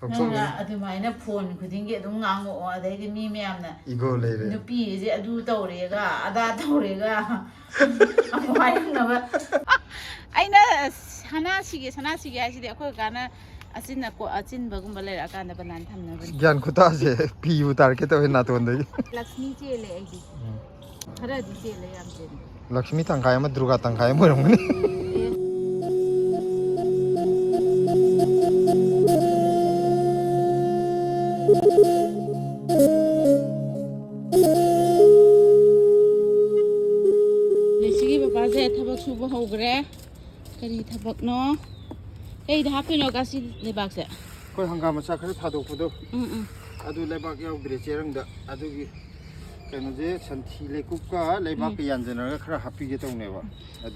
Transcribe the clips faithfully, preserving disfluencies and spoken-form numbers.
ꯅꯪꯅ ꯑꯗꯨꯃꯥꯏꯅ ꯐꯣꯟ ꯈꯨꯗꯤꯡꯒꯤ ꯑꯗꯨꯝ ꯉꯥꯡꯉꯛꯑꯣ, ꯑꯗꯩꯗꯤ ꯃꯤ ꯃꯌꯥꯝꯅ ꯏꯒꯣ ꯂꯩꯔꯦ꯫ "ꯅꯨꯄꯤꯁꯦ ꯑꯗꯨ ꯇꯧꯔꯦꯒ, ꯑꯗꯥ ꯇꯧꯔꯦꯒ" ꯑꯃꯨꯛ ꯍꯥꯏꯔꯛꯅꯕ꯫ ꯑꯩꯅ ꯁꯅꯥꯁꯤꯒꯦ, ꯁꯅꯥꯁꯤꯒꯦ ꯍꯥꯏꯁꯤꯗꯤ ꯑꯩꯈꯣꯏ ꯀꯥꯟꯅ ꯑꯆꯤꯟꯅ ꯀꯣ-, ꯑꯆꯤꯟꯕꯒꯨꯝꯕ ꯂꯩꯔꯛꯑꯀꯥꯟꯗ ꯕꯅꯥꯟ ꯊꯝꯅꯕꯅꯤ꯫ ꯒ꯭ꯌꯥꯟ ꯈꯨꯇꯥꯁꯦ ꯄꯤꯕꯨ ꯇꯥꯔꯛꯀꯦ ꯇꯧꯋꯦ ꯅꯥꯇꯣꯟꯗꯒꯤ꯫ ꯂꯛꯁꯃꯤ ꯆꯦꯜꯂꯦ ꯑꯩꯗꯤ꯫ ꯎꯝ꯫ ꯈꯔꯗꯤ ꯆꯦꯜꯂꯦ, ꯌꯥꯝ ꯆꯦꯟꯗꯦ꯫ ꯂꯛꯁꯃꯤ ꯇꯪꯈꯥꯏ ꯑꯃ, ꯗꯨꯔꯒꯥ ꯇꯪꯈꯥꯏ ꯑꯃ ꯑꯣꯏꯔꯝꯒꯅꯤ꯫ ꯑꯦ꯫ ꯂꯩꯁꯤꯒꯤ ꯕꯕꯥꯁꯦ ꯊꯕꯛ ꯁꯨꯕ ꯍꯧꯈ꯭ꯔꯦ꯫ ꯀꯔꯤ ꯊꯕꯛꯅꯣ? ꯀꯩꯗ ꯍꯥꯞꯇꯣꯏꯅꯣ ꯀꯥꯁꯤ ꯂꯩꯕꯥꯛꯁꯦ? ꯑꯩꯈꯣꯏ ꯍꯪꯒꯥꯝ ꯃꯆꯥ ꯈꯔ ꯊꯥꯗꯣꯛꯄꯗꯣ, ꯎꯝ, ꯎꯝ꯫ ꯑꯗꯨ ꯂꯩꯕꯥꯛ ꯌꯥꯎꯗ꯭ꯔꯦ ꯆꯦꯔꯪꯗ, ꯑꯗꯨꯒꯤ ꯀꯩꯅꯣꯁꯦ ꯁꯟꯊꯤ ꯂꯩꯀꯨꯞꯀ ꯂꯩꯕꯥꯛꯀ ꯎꯝ꯫ ꯌꯥꯟꯖꯟꯅꯔꯒ ꯈꯔ ꯍꯥꯞꯄꯤꯒꯦ ꯇꯧꯅꯦꯕ꯫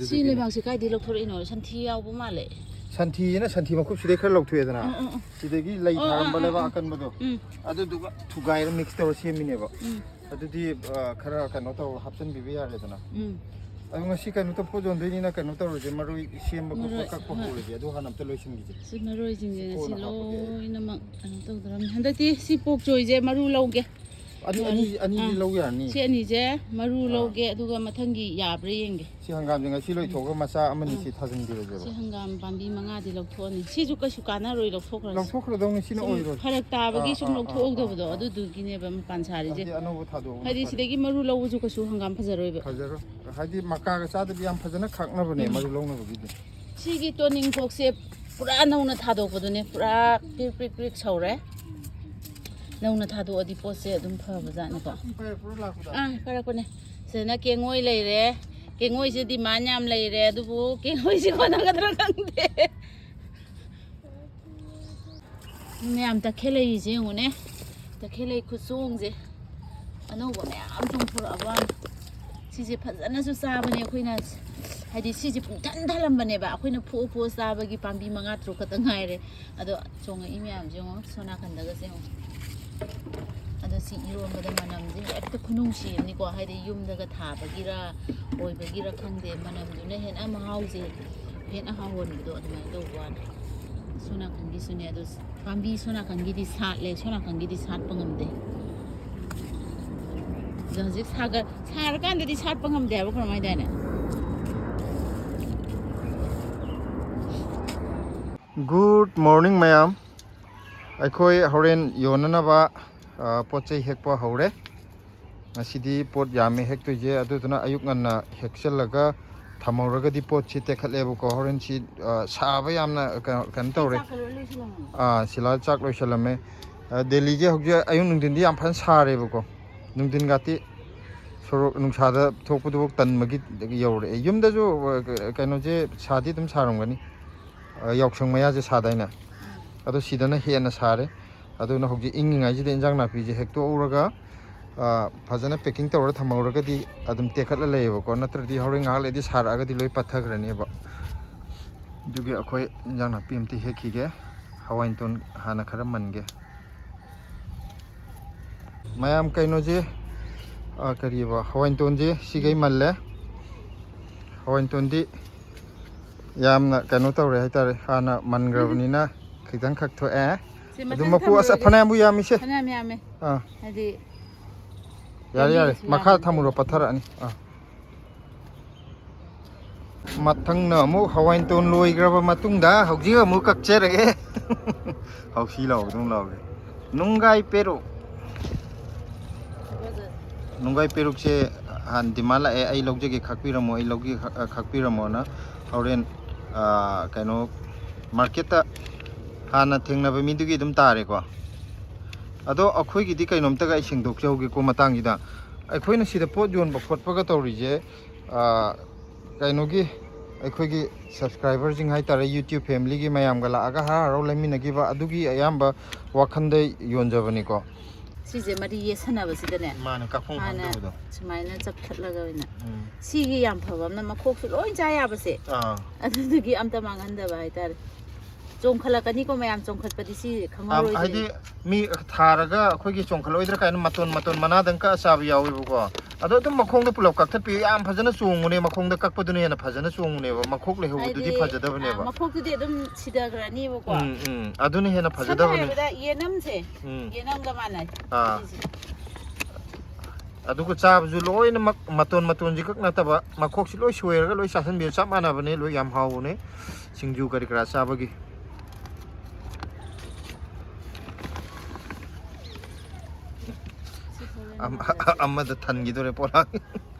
ꯁꯤ ꯑꯗꯨꯗꯨꯒꯤꯅꯦ꯫ ꯂꯩꯕꯥꯛꯁꯦ ꯀꯥꯏꯗꯩ ꯂꯧꯊꯣꯔꯛꯏꯅꯣ? ꯁꯟꯊꯤ ꯌꯥꯎꯕ ꯃꯥꯜꯂꯦ꯫ ꯁꯟꯊꯤꯁꯤꯅ ꯁꯟꯊꯤ ꯃꯈꯨꯞꯁꯤꯗꯩ ꯈꯔ ꯂꯧꯊꯣꯛꯑꯦꯗꯅ, ꯎꯝ, ꯎꯝ, ꯎꯝ꯫ ꯁꯤꯗꯒꯤ ꯂꯩ ꯑꯣ, ꯊꯥꯔꯝꯕ ꯑꯥ, ꯂꯩꯕꯥꯛ ꯑꯥ, ꯑꯥ꯫ ꯑꯀꯟꯕꯗꯣ, ꯎꯝ꯫ ꯑꯗꯨꯗꯨꯒ ꯊꯨꯒꯥꯏꯔ ꯃꯤꯛꯁ ꯇꯧꯔ ꯁꯦꯝꯃꯤꯅꯦꯕ꯫ ꯎꯝ꯫ ꯑꯗꯨꯗꯤ, ꯑ, ꯈꯔ ꯀꯩꯅꯣ ꯇꯧꯔꯒ ꯍꯥꯞꯆꯤꯟꯕꯤꯕ ꯌꯥꯔꯦꯗꯅ꯫ ꯎꯝ꯫ ꯑꯗꯣ ꯉꯁꯤ ꯀꯩꯅꯣ ꯇꯧ, ꯄꯣꯠ ꯌꯣꯟꯗꯣꯏꯅꯤꯅ ꯀꯩꯅꯣ ꯇꯧꯔꯁꯦ, ꯃꯔꯣꯏ ꯁꯦꯝꯕ ꯈꯣꯠꯄ ꯃꯔꯣꯏ, ꯀꯛꯄ ꯍꯣꯏ꯫ ꯍꯧꯔꯁꯦ, ꯑꯗꯨ ꯍꯥꯟꯅ ꯑꯝꯇ ꯂꯣꯏꯁꯤꯟꯈꯤꯁꯦ꯫ ꯁꯤ ꯃꯔꯣꯏꯁꯤꯡꯁꯦ ꯁꯤ ꯉꯁꯤ ꯀꯣꯟꯅ ꯍꯥꯞꯄꯒꯦ ꯑꯩ꯫ ꯂꯣꯏꯅꯃꯛ ꯀꯩꯅꯣ ꯇꯧꯗꯧꯔꯕꯅꯤ꯫ ꯍꯟꯗꯛꯇꯤ ꯁꯤ ꯄꯣꯛ ꯆꯣꯏꯁꯦ ꯃꯔꯨ ꯂꯧꯒꯦ꯫ ꯑꯅꯤ, ꯑꯅꯤ, ꯃꯔꯨ-, ꯑꯅꯤꯗꯤ ꯑꯥ꯫ ꯂꯧ ꯌꯥꯔꯅꯤ꯫ ꯁꯤ ꯑꯅꯤꯁꯦ ꯃꯔꯨ ꯑꯥ꯫ ꯂꯧꯒꯦ, ꯑꯗꯨꯒ ꯃꯊꯪꯒꯤ ꯌꯥꯕ꯭ꯔꯥ ꯌꯦꯡꯒꯦ꯫ ꯁꯤ ꯍꯪꯒꯥꯝꯁꯦ ꯉꯁꯤ ꯂꯣꯏꯊꯣꯛꯑꯒ ꯃꯆꯥ ꯑꯃꯅꯤ ꯑꯥ꯫ ꯁꯤ ꯊꯥꯖꯤꯟꯕꯤꯔꯁꯦꯕ꯫ ꯁꯤ ꯍꯪꯒꯥꯝ ꯄꯥꯝꯕꯤ ꯃꯉꯥꯗꯤ ꯂꯧꯊꯣꯛꯑꯅꯤ꯫ ꯁꯤꯁꯨ ꯀꯩꯁꯨ ꯀꯥꯟꯅꯔꯣꯏ, ꯂꯧꯊꯣꯛꯈ꯭ꯔꯁꯤ꯫ ꯂꯧꯊꯣꯛꯈ꯭ꯔꯗꯧꯅꯤ, ꯁꯤꯅ ꯁꯨꯝ ꯑꯣꯏꯔꯣꯏ꯫ ꯐꯔꯛ ꯇꯥꯕꯒꯤ ꯑꯥ, ꯁꯨꯝ ꯑꯥ, ꯑꯥ, ꯂꯧꯊꯣꯛꯍꯧꯗꯕꯗꯣ, ꯑꯥ, ꯑꯥ꯫ ꯑꯗꯨꯗꯨꯒꯤꯅꯦꯕ ꯃꯄꯥꯟ ꯁꯥꯔꯤꯁꯦ꯫ ꯑꯗꯨꯗꯤ ꯑꯅꯧꯕ ꯊꯥꯗꯣꯛꯑꯒꯅ ꯍꯥꯏꯗꯤ ꯐꯔꯦ꯫ ꯁꯤꯗꯒꯤ ꯃꯔꯨ ꯂꯧꯕꯁꯨ ꯀꯩꯁꯨ ꯍꯪꯒꯥꯝ ꯐꯖꯔꯣꯏꯕ꯫ ꯐꯖꯔꯣꯏ꯫ ꯍꯥꯏꯗꯤ ꯃꯀꯥꯒ ꯆꯥꯗꯕꯤ ꯌꯥꯝ ꯐꯖꯅ ꯈꯥꯛꯅꯕꯅꯦ ꯎꯝ꯫ ꯃꯔꯨ ꯂꯧꯅꯕꯒꯤꯗꯤ꯫ ꯁꯤꯒꯤ ꯇꯣꯅꯤꯡꯈꯣꯛꯁꯦ ꯄꯨꯔꯥ ꯅꯧꯅ ꯊꯥꯗꯣꯛꯄꯗꯨꯅꯦ, ꯄꯨꯔꯥ ꯄ꯭ꯔꯤꯛ ꯄ꯭ꯔꯤꯛ ꯄ꯭ꯔꯤꯛ ꯁꯧꯔꯦ꯫ ꯅꯧꯅ ꯊꯥꯗꯣꯛꯑꯗꯤ ꯄꯣꯠꯁꯦ ꯑꯗꯨꯝ ꯐꯕ ꯖꯥꯠꯅꯤꯀꯣ꯫ ꯐꯔꯦ, ꯄꯨꯔꯥ ꯂꯥꯛꯄꯗ꯫ ꯑꯥ, ꯐꯔꯛꯄꯅꯦ꯫ ꯁꯤꯗꯅ ꯀꯦꯡꯉꯣꯏ ꯂꯩꯔꯦ꯫ ꯀꯦꯡꯉꯣꯏꯁꯦ ꯗꯤꯃꯥꯟ ꯌꯥꯝ ꯂꯩꯔꯦ, ꯑꯗꯨꯕꯨ ꯀꯦꯡꯉꯣꯏꯁꯦ ꯀꯣꯟꯅꯒꯗ꯭ꯔꯥ ꯈꯪꯗꯦ꯫ ꯃꯌꯥꯝ ꯇꯈꯦꯜꯂꯩꯁꯦ ꯌꯦꯡꯉꯨꯅꯦ꯫ ꯇꯈꯦꯜꯂꯩ ꯈꯨꯆꯣꯡꯁꯦ꯫ ꯑꯅꯧꯕ ꯃꯌꯥꯝ ꯆꯣꯡꯊꯣꯔꯛꯑꯕ ꯋꯥꯅꯤ꯫ ꯁꯤꯁꯦ ꯐꯖꯅꯁꯨ ꯆꯥꯕꯅꯦ ꯑꯩꯈꯣꯏꯅ, ꯍꯥꯏꯗꯤ ꯁꯤꯁꯦ ꯄꯨꯡꯊꯟ ꯊꯜꯂꯝꯕꯅꯦꯕ꯫ ꯑꯩꯈꯣꯏꯅ ꯐꯨꯑ ꯐꯨꯑ ꯆꯥꯕꯒꯤ ꯄꯥꯝꯕꯤ ꯃꯉꯥ ꯇꯔꯨꯛ ꯈꯛꯇ ꯉꯥꯏꯔꯦ꯫ ꯑꯗꯣ ꯆꯣꯡꯉꯛꯏ ꯃꯌꯥꯝꯁꯦ ꯌꯦꯡꯉꯣ, ꯁꯣꯝ ꯅꯥꯀꯟꯗꯒꯁꯦ ꯌꯦꯡꯉꯣ꯫ ꯑꯗꯣ ꯁꯤ ꯏꯔꯣꯟꯕꯗ ꯃꯅꯝꯁꯦ ꯍꯦꯛꯇ ꯈꯨꯅꯨꯡꯁꯤ ꯑꯃꯅꯤꯀꯣ꯫ ꯍꯥꯏꯗꯤ ꯌꯨꯝꯗꯒ ꯊꯥꯕꯒꯤꯔ ꯑꯣꯏꯕꯒꯤꯔ ꯈꯪꯗꯦ, ꯃꯅꯝꯗꯨꯅ ꯍꯦꯟꯅ ꯃꯍꯥꯎꯁꯦ ꯍꯦꯟꯅ ꯍꯥꯎꯍꯟꯕꯗꯣ ꯑꯗꯨꯃꯥꯏꯅ ꯇꯧꯕ ꯋꯥꯅꯤ꯫ ꯁꯣꯝ ꯅꯥꯀꯟꯒꯤꯁꯨꯅꯦ, ꯑꯗꯣ ꯄꯥꯝꯕꯤ ꯁꯣꯝ ꯅꯥꯀꯟꯒꯤꯗꯤ ꯁꯥꯠꯂꯦ, ꯁꯣꯝ ꯅꯥꯀꯟꯒꯤꯗꯤ ꯁꯥꯠꯄ ꯉꯝꯗꯦ꯫ ꯑꯗꯣ ꯍꯧꯖꯤꯛ ꯁꯥꯒ-, ꯁꯥꯔꯀꯥꯟꯗꯗꯤ ꯁꯥꯠꯄ ꯉꯝꯗꯦ ꯍꯥꯏꯕ ꯀꯔꯝ ꯍꯥꯏꯗꯥꯏꯅꯦ? Good morning ꯃꯌꯥꯝ꯫ ꯑꯩꯈꯣꯏ ꯍꯣꯔꯦꯟ ꯌꯣꯟꯅꯅꯕ, ꯑ, ꯄꯣꯠ ꯆꯩ ꯍꯦꯛꯄ ꯍꯧꯔꯦ꯫ ꯉꯁꯤꯗꯤ ꯄꯣꯠ ꯌꯥꯝꯃꯦ ꯍꯦꯛꯇꯣꯏꯁꯦ, ꯑꯗꯨꯗꯨꯅ ꯑꯌꯨꯛ ꯉꯟꯅ ꯍꯦꯛꯆꯜꯂꯒ ꯊꯝꯍꯧꯔꯒꯗꯤ ꯄꯣꯠꯁꯤ ꯇꯦꯛꯈꯠꯂꯦꯕꯀꯣ꯫ ꯍꯣꯔꯦꯟꯁꯤ, ꯑ, ꯁꯥꯕ ꯌꯥꯝꯅ ꯀꯩꯅꯣ, ꯀꯩꯅꯣ ꯇꯧꯔꯦ꯫ ꯆꯥꯛꯀ ꯂꯣꯏ ꯂꯣꯏꯁꯤꯜꯂꯝꯃꯣ꯫ ꯑꯥ, ꯁꯤꯂꯥ ꯆꯥꯛ ꯂꯣꯏꯁꯤꯜꯂꯝꯃꯦ꯫ ꯑ, ꯗꯦꯜꯂꯤꯁꯦ ꯍꯧꯖꯤꯛ ꯑꯌꯨꯛ ꯅꯨꯡꯊꯤꯟꯗꯤ ꯌꯥꯝ ꯐꯖꯅ ꯁꯥꯔꯦꯕꯀꯣ꯫ ꯅꯨꯡꯊꯤꯟꯒꯥꯇꯤ ꯁꯣꯔꯣꯛ ꯅꯨꯡꯁꯥꯗ ꯊꯣꯛꯄꯗꯨꯐꯥꯎ ꯇꯟꯕꯒꯤ ꯌꯧꯔꯛꯑꯦ꯫ ꯌꯨꯝꯗꯁꯨ, ꯑ, ꯀꯩꯅꯣꯁꯦ ꯁꯥꯗꯤ ꯑꯗꯨꯝ ꯁꯥꯔꯝꯒꯅꯤ꯫ ꯑ, ꯌꯥꯎꯁꯪ ꯃꯌꯥꯁꯦ ꯁꯥꯗꯥꯏꯅꯦ? ꯑꯗꯣ ꯁꯤꯗꯅ ꯍꯦꯟꯅ ꯁꯥꯔꯦ꯫ ꯑꯗꯨꯅ ꯍꯧꯖꯤꯛ ꯏꯪꯉꯤꯉꯩꯁꯤꯗ ꯏꯟꯖꯥꯡ ꯅꯥꯄꯤꯁꯦ ꯍꯦꯛꯇꯣꯛꯍꯧꯔꯒ, ꯑ, ꯐꯖꯅ packing ꯇꯧꯔ ꯊꯝꯍꯧꯔꯒꯗꯤ ꯑꯗꯨꯝ ꯇꯦꯛꯈꯠꯂ ꯂꯩꯌꯦꯕꯀꯣ꯫ ꯅꯠꯇ꯭ꯔꯗꯤ ꯍꯣꯔꯦꯟ ꯉꯥꯏꯍꯥꯛ ꯂꯩꯔꯗꯤ ꯁꯥꯔꯛꯑꯒꯗꯤ ꯂꯣꯏ ꯄꯠꯊꯈ꯭ꯔꯅꯦꯕ꯫ ꯑꯗꯨꯒꯤ ꯑꯩꯈꯣꯏ ꯏꯟꯖꯥꯡ ꯅꯥꯄꯤ ꯑꯝꯇ ꯍꯦꯛꯈꯤꯒꯦ꯫ ꯍꯋꯥꯏ ꯃꯇꯣꯟ ꯍꯥꯟꯅ ꯈꯔ ꯃꯟꯒꯦ꯫ ꯃꯌꯥꯝ ꯀꯩꯅꯣꯁꯦ, ꯑ, ꯀꯔꯤꯑꯕ, ꯍꯋꯥꯏ ꯃꯇꯣꯟꯁꯦ ꯁꯤꯈꯩ ꯃꯜꯂꯦ꯫ ꯍꯋꯥꯏ ꯃꯇꯣꯟꯗꯤ ꯌꯥꯝꯅ ꯀꯩꯅꯣ ꯇꯧꯔꯦ ꯍꯥꯏꯇꯥꯔꯦ, ꯍꯥꯟꯅ ꯃꯟꯈ꯭ꯔꯕꯅꯤꯅ ꯈꯤꯇꯪ ꯈꯛ ꯊꯣꯛꯑꯦ꯫ ꯁꯤ ꯑꯗꯨ ꯃꯊꯪ ꯃꯀꯨ ꯑꯁ ꯊꯝꯃꯔꯣꯏꯒꯦ꯫ ꯐꯅꯌꯥꯝꯕꯨ ꯌꯥꯝꯃꯤꯁꯦ꯫ ꯐꯅꯌꯥꯝ ꯌꯥꯝꯃꯦ꯫ ꯑꯥ꯫ ꯍꯥꯏꯗꯤ ꯌꯥꯔꯦ, ꯌꯥꯔꯦ, ꯂꯝꯕꯤꯗꯁꯨ ꯃꯈꯥ ꯌꯥꯝꯅ ꯊꯝꯃꯨꯔꯣ, ꯂꯩ꯫ ꯄꯠꯊꯔꯛꯑꯅꯤ꯫ ꯑꯥ꯫ ꯃꯊꯪꯅ ꯑꯃꯨꯛ ꯍꯋꯥꯏ ꯃꯇꯣꯟ ꯂꯣꯏꯈ꯭ꯔꯕ ꯃꯇꯨꯡꯗ ꯍꯧꯖꯤꯛ ꯑꯃꯨꯛ ꯀꯛꯆꯔꯒꯦ꯫ ꯍꯧꯁꯤ ꯂꯥꯎꯕꯗꯧ ꯂꯥꯎꯔꯦ꯫ ꯅꯨꯡꯒꯥꯏ ꯄꯦꯔꯨꯛ꯫ ꯅꯨꯡꯒꯥꯏ ꯄꯦꯔꯨꯛꯁꯦ ꯍꯥꯟꯅ demand ꯂꯥꯛꯑꯦ, "ꯑꯩ ꯂꯧꯖꯒꯦ, ꯈꯥꯛꯄꯤꯔꯝꯃꯣ, ꯑꯩ ꯂꯧꯒꯦ, ꯈꯥꯛ-, ꯈꯥꯛꯄꯤꯔꯝꯃꯣꯅ" ꯍꯣꯔꯦꯟ, ꯑꯥ, ꯀꯩꯅꯣ, marketꯇ ꯍꯥꯟꯅ ꯊꯦꯡꯅꯕ ꯃꯤꯗꯨꯒꯤ ꯑꯗꯨꯝ ꯇꯥꯔꯦꯀꯣ꯫ ꯑꯗꯣ ꯑꯩꯈꯣꯏꯒꯤꯗꯤ ꯀꯩꯅꯣꯝꯇꯒ ꯑꯩ ꯁꯦꯡꯗꯣꯛꯆꯍꯧꯒꯦꯀꯣ ꯃꯇꯥꯡꯁꯤꯗ꯫ ꯑꯩꯈꯣꯏꯅ ꯁꯤꯗ ꯄꯣꯠ ꯌꯣꯟꯕ ꯈꯣꯠꯄꯒ ꯇꯧꯔꯤꯁꯦ, ꯑꯥ, ꯀꯩꯅꯣꯒꯤ, ꯑꯩꯈꯣꯏꯒꯤ subscriberꯁꯤꯡ ꯍꯥꯏꯇꯥꯔꯦ, YouTube familyꯒꯤ ꯃꯌꯥꯝꯒ ꯂꯥꯛꯑꯒ ꯍꯔꯥꯎ ꯍꯔꯥꯎ ꯂꯩꯃꯤꯟꯅꯈꯤꯕ ꯑꯗꯨꯒꯤ ꯑꯌꯥꯝꯕ ꯋꯥꯈꯜꯗ ꯌꯣꯟꯖꯕꯅꯤꯀꯣ꯫ ꯁꯤꯁꯦ ꯃꯔꯤ ꯌꯦꯠꯁꯟꯅꯕꯁꯤꯗꯅꯦ꯫ ꯃꯥꯅꯦ, ꯀꯛꯐꯝ ꯍꯥꯟꯅ ꯈꯪꯗꯕꯗꯣ꯫ ꯁꯨꯃꯥꯏꯅ ꯆꯞꯊꯠꯂꯒ ꯑꯣꯏꯅ꯫ ꯎꯝ꯫ ꯁꯤꯒꯤ ꯌꯥꯝ ꯐꯕ ꯑꯃꯅ ꯃꯈꯣꯛꯁꯨ ꯂꯣꯏ ꯆꯥ ꯌꯥꯕꯁꯦ꯫ ꯑꯥ꯫ ꯑꯗꯨꯗꯨꯒꯤ ꯑꯝꯇ ꯃꯥꯡꯍꯟꯗꯕ ꯍꯥꯏꯇꯥꯔꯦ꯫ ꯆꯣꯡꯈꯠꯂꯛꯀꯅꯤꯀꯣ ꯃꯌꯥꯝ, ꯆꯣꯡꯈꯠꯄꯗꯤ ꯁꯤ ꯑꯥ, ꯈꯪꯍꯧꯔꯣꯏꯗꯣꯏꯅꯤ꯫ ꯍꯥꯏꯗꯤ ꯃꯤ ꯊꯥꯔꯒ ꯑꯩꯈꯣꯏꯒꯤ ꯆꯣꯡꯈꯠꯂꯣꯏꯗ꯭ꯔꯥ ꯀꯥꯏꯅ ꯃꯇꯣꯟ ꯃꯇꯣꯟ ꯃꯅꯥꯗꯪ ꯀꯛꯑ ꯆꯥꯕ ꯌꯥꯎꯋꯦꯕꯀꯣ꯫ ꯑꯗꯣ ꯑꯗꯨꯝ ꯃꯈꯣꯡꯗ ꯄꯨꯂꯞ ꯀꯛꯊꯠꯄꯤꯌꯨ꯫ ꯌꯥꯝ ꯐꯖꯅ ꯆꯣꯡꯕꯅꯦ, ꯃꯈꯣꯡꯗ ꯀꯛꯄꯗꯨꯅ ꯍꯦꯟꯅ ꯐꯖꯅ ꯆꯣꯡꯕꯅꯦꯕ, ꯃꯈꯣꯛ ꯂꯩꯍꯧꯕꯗꯨꯗꯤ ꯍꯥꯏꯗꯤ, ꯐꯖꯗꯕꯅꯦꯕ꯫ ꯑ, ꯃꯈꯣꯛꯇꯨꯗꯤ ꯑꯗꯨꯝ ꯁꯤꯊꯈ꯭ꯔꯅꯤꯕꯀꯣ꯫ ꯎꯝ, ꯎꯝ, ꯑꯗꯨꯅ ꯍꯦꯟꯅ ꯁꯝꯅ ꯐꯖꯗꯕꯅꯦ꯫ ꯍꯥꯏꯔꯕꯗ ꯌꯦꯅꯝꯁꯦ, ꯎꯝ꯫ ꯌꯦꯅꯝꯒ ꯃꯥꯟꯅꯩ꯫ ꯑꯥ꯫ ꯁꯤꯁꯦ꯫ ꯑꯗꯨꯒ ꯆꯥꯕꯁꯨ ꯂꯣꯏꯅꯃꯛ ꯃꯇꯣꯟ ꯃꯇꯣꯟꯁꯤ ꯈꯛ ꯅꯠꯇꯕ, ꯃꯈꯣꯛꯁꯤ ꯂꯣꯏ ꯁꯣꯏꯔꯒ ꯂꯣꯏ ꯆꯥꯁꯤꯟꯕꯤꯌꯨ꯫ ꯆꯞ ꯃꯥꯟꯅꯕꯅꯦ, ꯂꯣꯏ ꯌꯥꯝ ꯍꯥꯎꯕꯅꯦ, ꯁꯤꯡꯖꯨ ꯀꯔꯤ ꯀꯔꯥ ꯆꯥꯕꯒꯤ꯫ ꯁꯤ ꯐꯖꯅ ꯑꯃ-, ꯍꯥꯞꯄꯁꯦ꯫ ꯑꯃꯗ ꯊꯟꯈꯤꯗꯣꯔꯦ ꯄꯣꯂꯥꯡ꯫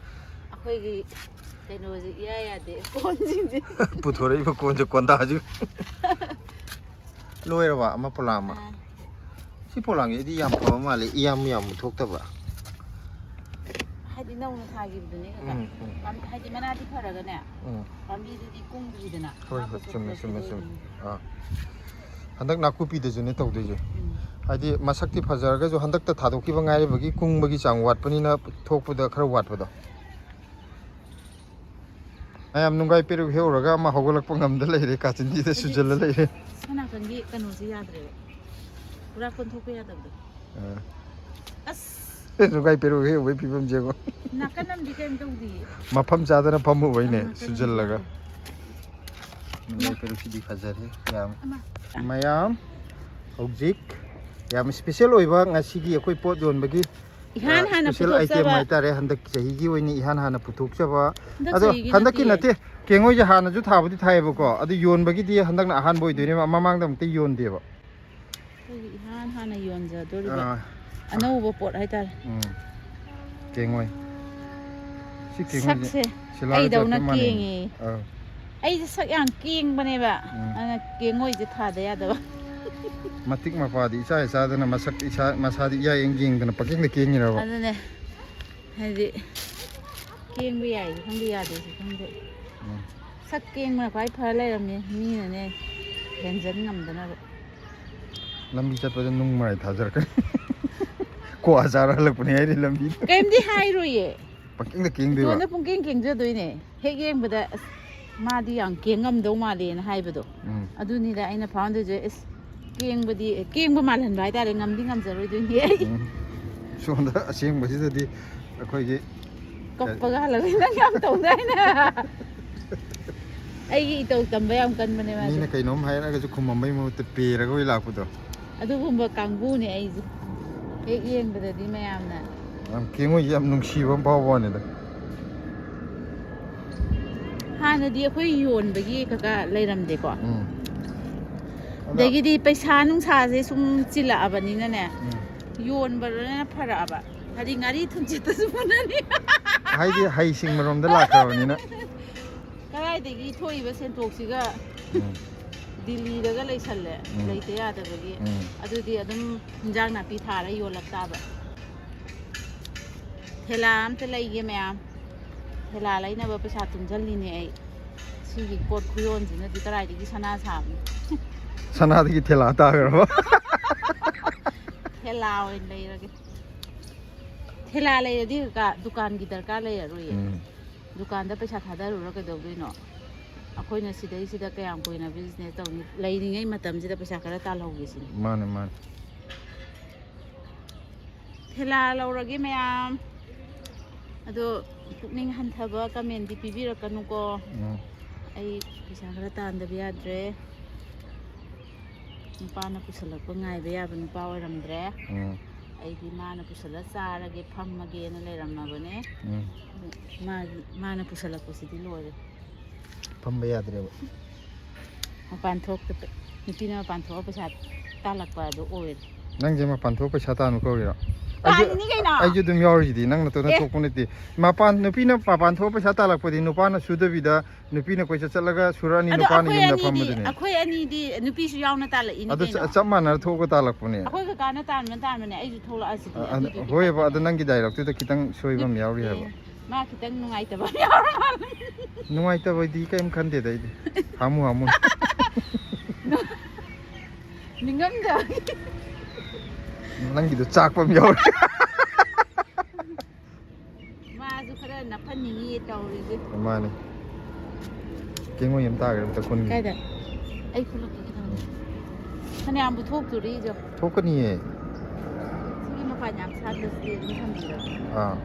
ꯑꯩꯈꯣꯏꯒꯤ ꯀꯩꯅꯣꯁꯦ ꯏꯌꯥ ꯌꯥꯗꯦ, ꯀꯣꯟꯁꯤꯡꯁꯦ꯫ ꯄꯨꯊꯣꯔꯛꯏꯕ ꯀꯣꯟꯁꯦ, ꯀꯣꯟꯗꯥꯁꯤ꯫ ꯂꯣꯏꯔꯕ ꯑꯃ ꯄꯣꯂꯥꯡ ꯑꯃ? ꯑꯥ꯫ ꯁꯤ ꯄꯣꯂꯥꯡꯁꯤꯗꯤ ꯌꯥꯝ ꯐꯕ ꯃꯥꯜꯂꯦ, ꯏꯌꯥꯝ ꯌꯥꯝ ꯊꯣꯛꯇꯕ꯫ ꯍꯥꯏꯗꯤ ꯅꯧꯅ ꯊꯥꯈꯤꯕꯗꯨꯅꯦ ꯀꯀꯥ꯫ ꯎꯝ, ꯎꯝ꯫ ꯄꯥꯝ-, ꯍꯥꯏꯗꯤ ꯃꯅꯥꯗꯤ ꯐꯔꯒꯅꯦ, ꯎꯝ꯫ ꯄꯥꯝꯕꯤꯗꯨꯗꯤ ꯀꯨꯡꯗ꯭ꯔꯤꯗꯅ꯫ ꯍꯣꯏ, ꯃꯥ ꯍꯣꯏ, ꯄꯣꯠꯊꯣꯛ ꯆꯨꯝꯃꯦ, ꯈꯔ ꯆꯨꯝꯃꯦ, ꯆꯨꯝꯃꯦ꯫ ꯊꯣꯛꯑꯣꯏꯗꯣꯏꯅꯤ꯫ ꯑꯥ꯫ ꯍꯟꯗꯛ ꯅꯥꯀꯨꯞꯄꯤꯗꯁꯨꯅꯦ ꯇꯧꯗꯣꯏꯁꯦ꯫ ꯎꯝ꯫ ꯍꯥꯏꯗꯤ ꯃꯁꯛꯇꯤ ꯐꯖꯔꯒꯁꯨ ꯍꯟꯗꯛꯇ ꯊꯥꯗꯣꯛꯈꯤꯕ ꯉꯥꯏꯔꯤꯕꯒꯤ ꯀꯨꯡꯕꯒꯤ ꯆꯥꯡ ꯋꯥꯠꯄꯅꯤꯅ ꯊꯣꯛꯄꯗ ꯈꯔ ꯋꯥꯠꯄꯗꯣ꯫ ꯃꯌꯥꯝ ꯅꯨꯡꯒꯥꯏ ꯄꯦꯔꯨꯛ ꯍꯦꯛꯎꯔꯒ ꯑꯃ ꯍꯧꯒꯠꯂꯛꯄ ꯉꯝꯗ ꯂꯩꯔꯦ, ꯀꯥꯆꯤꯟꯁꯤꯗ ꯍꯧꯖꯤꯛ ꯁꯨꯖꯜꯂ ꯂꯩꯔꯦ꯫ ꯁꯣꯝ ꯅꯥꯀꯟꯒꯤ ꯀꯩꯅꯣꯁꯦ ꯌꯥꯗ꯭ꯔꯦꯕ, ꯄꯨꯔꯥ ꯀꯣꯟꯊꯣꯛꯄ ꯌꯥꯗꯕꯗꯣ꯫ ꯑꯥ꯫ ꯑꯁ! ꯅꯨꯡꯒꯥꯏ ꯄꯦꯔꯨꯛ ꯍꯦꯛꯎꯕꯩ ꯐꯤꯕꯝꯁꯦ ꯌꯦꯡꯉꯣ꯫ ꯅꯥꯀꯟ ꯑꯃꯗꯤ ꯀꯩꯝ ꯇꯧꯗꯤꯌꯦ꯫ ꯃꯐꯝ ꯆꯥꯗꯅ ꯐꯝꯃꯨꯕꯩꯅꯦ, ꯑꯥ, ꯅꯥꯀꯟ ꯑꯃꯗꯤ ꯁꯨꯖꯜꯂꯒ꯫ ꯌꯥꯗꯦ꯫ ꯅꯨꯡꯒꯥꯏ ꯄꯦꯔꯨꯛꯁꯤꯗꯤ ꯐꯖꯔꯦ ꯌꯥꯝ꯫ ꯑꯃ꯫ ꯃꯌꯥꯝ ꯍꯧꯖꯤꯛ ꯌꯥꯝ special ꯑꯣꯏꯕ ꯉꯁꯤꯒꯤ ꯑꯩꯈꯣꯏ ꯄꯣꯠ ꯌꯣꯟꯕꯒꯤ, ꯏꯍꯥꯟ ꯑ, ꯍꯥꯟꯅ special item ꯄꯨꯊꯣꯛꯆꯕ꯫ ꯍꯥꯏꯇꯥꯔꯦ, ꯍꯟꯗꯛ ꯆꯍꯤꯒꯤ ꯑꯣꯏꯅ ꯏꯍꯥꯟ ꯍꯥꯟꯅ ꯄꯨꯊꯣꯛꯆꯕ꯫ ꯍꯟꯗꯛ ꯑꯗꯣ ꯆꯍꯤꯒꯤ ꯍꯟꯗꯛꯀꯤ ꯅꯠꯇꯤꯌꯦ꯫ ꯅꯠꯇꯦ, ꯀꯦꯡꯉꯣꯏꯁꯦ ꯍꯥꯟꯅꯁꯨ ꯊꯥꯕꯨꯗꯤ ꯊꯥꯏꯌꯦꯕꯀꯣ, ꯑꯗꯨ ꯌꯣꯟꯕꯒꯤꯗꯤ ꯍꯟꯗꯛꯅ ꯑꯍꯥꯟꯕ ꯑꯣꯏꯗꯣꯏꯅꯦꯕ, ꯃꯃꯥꯡꯗ ꯑꯃꯨꯛꯇ ꯌꯣꯟꯗꯦꯕ꯫ ꯑꯩꯈꯣꯏꯒꯤ ꯏꯍꯥꯟ ꯍꯥꯟꯅ ꯌꯣꯟꯖꯗꯣꯔꯤꯕ ꯑꯥ꯫ ꯑꯅꯧꯕ ꯄꯣꯠ ꯍꯥꯏꯇꯥꯔꯦ꯫ ꯎꯝ꯫ ꯀꯦꯡꯉꯣꯏ꯫ ꯁꯤ ꯀꯦꯡꯉꯣꯏꯁꯦ ꯁꯛꯁꯦ ꯁꯤꯂꯥꯒ ꯑꯩꯗꯧꯅ ꯆꯞ ꯃꯥꯟꯅꯩ꯫ ꯀꯦꯡꯉꯦ꯫ ꯑꯥ꯫ ꯑꯩꯁꯦ ꯁꯛ ꯌꯥꯝ ꯀꯦꯡꯕꯅꯦꯕ꯫ ꯎꯝ꯫ ꯑꯗꯨꯅ ꯀꯦꯡꯉꯣꯏꯁꯦ ꯊꯥꯗ ꯌꯥꯗꯕ꯫ ꯃꯇꯤꯛ ꯃꯄꯥꯗꯤ ꯏꯆꯥ ꯏꯆꯥꯗꯅ ꯃꯁꯛ ꯏꯁꯥ, ꯃꯁꯥꯗꯤ ꯏꯌꯥ ꯌꯦꯡ ꯌꯦꯡꯗꯅ ꯄꯪꯀꯦꯡꯗ ꯀꯦꯡꯉꯤꯔꯕ? ꯑꯗꯨꯅꯦ꯫ ꯍꯥꯏꯗꯤ ꯀꯦꯡꯕ ꯌꯥꯏꯁꯨ ꯈꯪꯗꯦ, ꯌꯥꯗꯦꯁꯨ ꯈꯪꯗꯦ꯫ ꯎꯝ꯫ ꯁꯛ ꯀꯦꯡꯕꯅ ꯈ꯭ꯋꯥꯏ ꯐ ꯂꯩꯔꯝꯃꯦ, ꯃꯤꯅꯅꯦ ꯍꯦꯟꯖꯟ ꯉꯝꯗꯅꯕ꯫ ꯂꯝꯕꯤ ꯆꯠꯄꯗ ꯅꯨꯡ ꯃꯔꯥꯏ ꯊꯥꯖꯔꯛꯀꯅꯤ꯫ ꯀ꯭ꯋꯥ ꯆꯥꯔ ꯍꯜꯂꯛꯄꯅꯦ ꯍꯥꯏꯔꯤ ꯂꯝꯕꯤꯗ꯫ ꯀꯩꯝꯗꯤ ꯍꯥꯏꯔꯣꯏꯌꯦ꯫ ꯄꯪꯀꯦꯡꯗ ꯀꯦꯡꯗꯣꯏꯕ꯫ ꯏꯇꯣꯟꯗ ꯄꯨꯡꯀꯦꯡ ꯀꯦꯡꯖꯗꯣꯏꯅꯦ꯫ ꯍꯦꯛ ꯌꯦꯡꯕꯗ, "ꯑꯁ, ꯃꯥꯗꯤ ꯌꯥꯝ ꯀꯦꯡꯉꯝꯗꯧ ꯃꯥꯜꯂꯦꯅ" ꯍꯥꯏꯕꯗꯣ꯫ ꯎꯝ꯫ ꯑꯗꯨꯅꯤꯗ ꯑꯩꯅ ꯐꯥꯎꯟꯗꯣꯏꯁꯦ꯫ ꯑꯁ, ꯀꯦꯡꯕꯗꯤ, ꯀꯦꯡꯕ ꯃꯥꯜꯍꯟꯕ ꯍꯥꯏꯇꯥꯔꯦ, ꯉꯝꯗꯤ ꯉꯝꯖꯔꯣꯏꯗꯣꯏꯅꯦ ꯑꯩ꯫ ꯎꯝ꯫ ꯁꯣꯝꯗ ꯑꯁꯦꯡꯕꯁꯤꯗꯗꯤ ꯑꯩꯈꯣꯏꯒꯤ ꯀꯞꯄꯒ ꯍꯜꯂꯛꯏ ꯅꯪ ꯌꯥꯝ ꯇꯧꯗꯥꯏꯅꯦ? ꯑꯩꯒꯤ ꯏꯇꯧ ꯇꯝꯕ ꯌꯥꯝ ꯀꯟꯕꯅꯦ ꯃꯥꯁꯦ꯫ ꯃꯤꯅ ꯀꯩꯅꯣꯝ ꯍꯥꯏꯔꯛꯑꯒꯁꯨ ꯈꯨꯝꯃꯝꯕꯩ ꯃꯍꯨꯠꯇ ꯄꯦꯔꯒ ꯑꯣꯏ ꯂꯥꯛꯄꯗꯣ꯫ ꯑꯗꯨꯒꯨꯝꯕ ꯀꯥꯡꯕꯨꯅꯦ ꯑꯩꯁꯦ꯫ ꯍꯦꯛ ꯌꯦꯡꯕꯗꯗꯤ ꯃꯌꯥꯝꯅ ꯌꯥꯝ ꯀꯦꯡꯉꯣꯏ, ꯌꯥꯝ ꯅꯨꯡꯁꯤꯕ ꯑꯃ ꯐꯥꯎꯕ ꯋꯥꯅꯤꯗ꯫ ꯍꯥꯟꯅꯗꯤ ꯑꯩꯈꯣꯏ ꯌꯣꯟꯕꯒꯤ ꯀꯀꯥ ꯂꯩꯔꯝꯗꯦꯀꯣ꯫ ꯎꯝ꯫ ꯑꯗꯣ ꯑꯗꯒꯤꯗꯤ ꯄꯩꯁꯥ ꯅꯨꯡꯁꯥꯁꯦ ꯁꯨꯝ ꯆꯤꯜꯂꯛꯑꯕꯅꯤꯅꯅꯦ, ꯎꯝ꯫ ꯌꯣꯟꯕꯗꯅ ꯐꯔꯛꯑꯕ꯫ ꯍꯥꯏꯗꯤ ꯉꯥꯔꯤ ꯊꯨꯝꯆꯠꯇꯁꯨ ꯃꯨꯟꯅꯅꯤ꯫ ꯍꯥꯏꯗꯤ ꯍꯩꯁꯤꯡꯕꯔꯣꯝꯗ ꯂꯥꯛꯈ꯭ꯔꯕꯅꯤꯅ꯫ ꯀꯗꯥꯏꯗꯒꯤ ꯊꯣꯛꯏꯕ ꯁꯦꯟꯊꯣꯛꯁꯤꯒ ꯎꯝ꯫ ꯗꯤꯜꯂꯤꯗꯒ ꯂꯩꯁꯜꯂꯦ, ꯎꯝ꯫ ꯂꯩꯇ ꯌꯥꯗꯕꯒꯤ꯫ ꯎꯝ꯫ ꯑꯗꯨꯗꯤ ꯑꯗꯨꯝ ꯏꯟꯖꯥꯡ ꯅꯥꯄꯤ ꯊꯥꯔ ꯌꯣꯜꯂꯛ ꯇꯥꯕ꯫ ꯊꯦꯂꯥ ꯑꯝꯇ ꯂꯩꯒꯦ ꯃꯌꯥꯝ꯫ ꯊꯦꯂꯥ ꯂꯩꯅꯕ ꯄꯩꯁꯥ ꯇꯨꯡꯁꯤꯜꯂꯤꯅꯦ ꯑꯩ꯫ ꯁꯤꯒꯤ ꯄꯣꯠ ꯈꯨꯌꯣꯟꯁꯤꯅꯗꯤ ꯀꯗꯥꯏꯗꯒꯤ ꯁꯅꯥ ꯁꯥꯕꯅꯣ? ꯁꯅꯥꯗꯒꯤ ꯊꯦꯂꯥ ꯇꯥꯈ꯭ꯔꯕ? ꯊꯦꯂꯥ ꯑꯣꯏꯅ ꯂꯩꯔꯒꯦ꯫ ꯊꯦꯂꯥ ꯂꯩꯔꯗꯤ ꯀꯀꯥ ꯗꯨꯀꯥꯟꯒꯤ ꯗꯔꯀꯥꯔ ꯂꯩꯔꯔꯣꯏꯌꯦ꯫ ꯎꯝ꯫ ꯗꯨꯀꯥꯟꯗ ꯄꯩꯁꯥ ꯊꯥꯗꯔꯨꯔ ꯀꯩꯗꯧꯗꯣꯏꯅꯣ? ꯑꯩꯈꯣꯏꯅ ꯁꯤꯗꯩꯁꯤꯗ ꯀꯌꯥꯝ ꯀꯨꯏꯅ ꯕꯤꯖꯤꯅꯦꯁ ꯇꯧꯅꯤ? ꯂꯩꯔꯤꯉꯩ ꯃꯇꯝꯁꯤꯗ ꯄꯩꯁꯥ ꯈꯔ ꯇꯥꯜꯍꯧꯒꯦ ꯁꯤꯅꯤ꯫ ꯃꯥꯅꯦ, ꯃꯥꯅꯦ꯫ ꯊꯦꯂꯥ ꯂꯧꯔꯒꯦ ꯃꯌꯥꯝ꯫ ꯑꯗꯣ ꯄꯨꯛꯅꯤꯡ ꯍꯟꯊꯕ ꯀꯃꯦꯟꯗꯤ ꯄꯤꯕꯤꯔꯛꯀꯅꯨꯀꯣ꯫ ꯎꯝ꯫ ꯑꯩ ꯄꯩꯁꯥ ꯈꯔ ꯇꯥꯟꯗꯕ ꯌꯥꯗ꯭ꯔꯦ꯫ ꯅꯨꯄꯥꯅ ꯄꯨꯁꯜꯂꯛꯄ ꯉꯥꯏꯕ ꯌꯥꯕ ꯅꯨꯄꯥ ꯑꯣꯏꯔꯝꯗ꯭ꯔꯦ꯫ ꯎꯝ꯫ ꯑꯩꯗꯤ ꯃꯥꯅ ꯄꯨꯁꯜꯂ ꯆꯥꯔꯒꯦ ꯐꯝꯃꯒꯦꯅ ꯂꯩꯔꯝꯃꯕꯅꯦ꯫ ꯎꯝ꯫ ꯃꯥꯒꯤ, ꯃꯥꯅ ꯄꯨꯁꯜꯂꯛꯄꯁꯤꯗꯤ ꯂꯣꯏꯔꯦ꯫ ꯐꯝꯕ ꯌꯥꯗ꯭ꯔꯦꯕ꯫ ꯃꯄꯥꯟ ꯊꯣꯛꯇ, ꯅꯨꯄꯤꯅ ꯃꯄꯥꯟ ꯊꯣꯛꯑ ꯄꯩꯁꯥ ꯇꯥꯜꯂꯛꯄ ꯑꯗꯨ ꯑꯣꯏꯔꯦ꯫ ꯅꯪꯁꯦ ꯃꯄꯥꯟ ꯊꯣꯛꯑ ꯄꯩꯁꯥ ꯇꯥꯟꯕ ꯀꯧꯔꯤꯔꯣ? ꯇꯥꯜꯂꯤꯅꯤ ꯀꯩꯅꯣ꯫ ꯑꯩꯁꯨ ꯑꯗꯨꯝ ꯌꯥꯎꯔꯤꯁꯤꯗꯤ, ꯅꯪ ꯅꯇꯣꯝꯇ ꯑꯦ꯫ ꯊꯣꯛꯄ ꯅꯠꯇꯦ꯫ ꯃꯄꯥꯟ, ꯅꯨꯄꯤꯅ ꯃꯄꯥꯟ ꯊꯣꯛꯑ ꯄꯩꯁꯥ ꯇꯥꯜꯂꯛꯄꯗꯤ ꯅꯨꯄꯥꯅ ꯁꯨꯗꯕꯤꯗ ꯅꯨꯄꯤꯅ ꯀꯣꯏꯆꯠ ꯆꯠꯂꯒ ꯁꯨꯔꯛꯑꯅꯤ, ꯑꯗꯣ ꯅꯨꯄꯥꯅ ꯑꯩꯈꯣꯏ ꯌꯨꯝꯗ ꯑꯅꯤꯗꯤ, ꯐꯝꯕꯗꯨꯅꯤ꯫ ꯑꯩꯈꯣꯏ ꯑꯅꯤꯗꯤ ꯅꯨꯄꯤꯁꯨ ꯌꯥꯎꯅ ꯇꯥꯜꯂꯛꯏꯅꯤ ꯑꯗꯨ ꯀꯩꯅꯣ꯫ ꯆꯞ ꯃꯥꯟꯅꯔ ꯊꯣꯛꯑꯒ ꯇꯥꯜꯂꯛꯄꯅꯦ꯫ ꯑꯩꯈꯣꯏ ꯀꯀꯥꯅ ꯇꯥꯟꯕꯅ ꯇꯥꯟꯕꯅꯦ, ꯑꯩꯁꯨ ꯊꯣꯛꯂꯛꯑꯁꯤꯗꯤ꯫ ꯑ, ꯑꯗꯨꯗꯨꯒꯤ ꯍꯣꯏꯕ, ꯑꯗꯣ ꯈꯛꯇꯅꯦ꯫ ꯅꯪꯒꯤ ꯗꯥꯏꯂꯣꯛꯇꯨꯗ ꯈꯤꯇꯪ ꯁꯣꯏꯕ ꯑꯃ ꯌꯥꯎꯔꯤ ꯍꯥꯏꯕ꯫ ꯑꯦ, ꯃꯥ ꯈꯤꯇꯪ ꯅꯨꯡꯉꯥꯏꯇꯕ ꯑꯃ ꯌꯥꯎꯔ ꯃꯥꯜꯂꯦ꯫ ꯅꯨꯡꯉꯥꯏꯇꯕꯗꯤ ꯀꯩꯝ ꯈꯟꯗꯦꯗ ꯑꯩꯗꯤ꯫ ꯍꯥꯃꯨ ꯍꯥꯃꯨ꯫ ꯅꯤꯡꯉꯝꯗꯕꯒꯤ꯫ ꯅꯪꯒꯤꯗꯣ ꯆꯥꯛꯄ ꯑꯃ ꯌꯥꯎꯔꯦ꯫ ꯃꯥꯁꯨ ꯈꯔ ꯅꯞꯍꯟꯅꯤꯡꯉꯤ ꯇꯧꯔꯤꯁꯦ꯫ ꯃꯥꯅꯦ꯫ ꯀꯦꯡꯉꯣꯏ ꯑꯃ ꯇꯥꯈ꯭ꯔꯦ ꯑꯝꯇ ꯈꯨꯟꯒꯤ꯫ ꯀꯥꯏꯗ? ꯑꯩ ꯈꯨꯜꯂꯛꯀꯦ ꯈꯤꯇꯪ꯫ ꯎꯝ꯫ ꯐꯅꯌꯥꯝꯕꯨ ꯊꯣꯛꯇꯣꯔꯤ ꯏꯖꯣ꯫ ꯊꯣꯛꯀꯅꯤꯌꯦ꯫ ꯁꯤꯒꯤ ꯃꯄꯥꯟ ꯌꯥꯝ ꯁꯥꯠꯄꯁꯤꯗꯤ ꯑꯗꯨꯝ ꯊꯝꯕꯤꯔꯣ꯫ ꯑꯥ꯫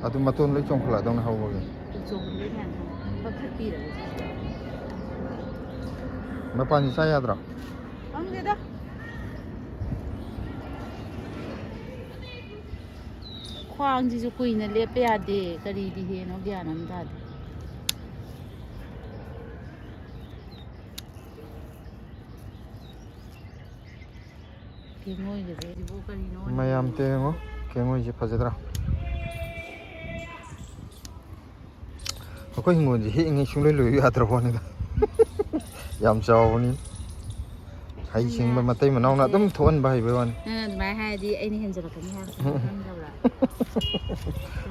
ꯑꯗꯨ ꯃꯇꯣꯟ ꯂꯣꯏ ꯆꯣꯡꯈꯠꯂꯛꯑꯗꯧꯅꯦ ꯍꯧꯕꯒꯤ꯫ ꯆꯣꯡꯈꯠꯂꯛꯑꯦ ꯃꯌꯥꯝꯗꯣ꯫ ꯀꯛꯊꯠꯄꯤꯔꯕ ꯁꯤꯁꯦ꯫ ꯃꯄꯥꯟꯁꯤ ꯆꯥ ꯌꯥꯗ꯭ꯔꯣ? ꯈꯪꯗꯦꯗ꯫ ꯈ꯭ꯋꯥꯡꯁꯤꯁꯨ ꯀꯨꯏꯅ ꯂꯦꯞꯄ ꯌꯥꯗꯦ꯫ ꯀꯔꯤꯒꯤ ꯍꯦꯅꯣ ꯒ꯭ꯌꯥꯟ ꯑꯃ ꯇꯥꯗꯦ꯫ ꯀꯦꯡꯉꯣꯏꯒꯁꯦ ꯁꯤꯕꯨ ꯀꯔꯤꯅꯣ? ꯃꯌꯥꯝ ꯇꯦꯡꯉꯣ, ꯀꯦꯡꯉꯣꯏꯁꯦ ꯐꯖꯗ꯭ꯔꯥ? ꯑꯩꯈꯣꯏ ꯍꯤꯡꯒꯣꯜꯁꯦ ꯍꯦꯛꯏꯉꯩ ꯁꯨꯡꯂꯣꯏ ꯂꯣꯏꯌꯨ ꯌꯥꯗ꯭ꯔꯕ ꯋꯥꯅꯤꯗ꯫ ꯌꯥꯝ ꯆꯥꯎꯕꯅꯤ꯫ ꯍꯩ ꯁꯤꯡꯕ ꯃꯇꯩ ꯃꯅꯥꯎꯅ ꯑꯗꯨꯝ ꯊꯣꯛꯍꯟꯕ ꯍꯩꯕꯩ ꯋꯥꯅꯤ꯫ ꯅꯪꯅ ꯑꯗꯨꯃꯥꯏꯅ ꯍꯥꯏꯔꯗꯤ ꯑꯩꯅ ꯍꯦꯟꯖꯜꯂꯛꯀꯅꯤ ꯍꯥꯏꯕ ꯈꯪꯗꯕ꯭ꯔꯥ?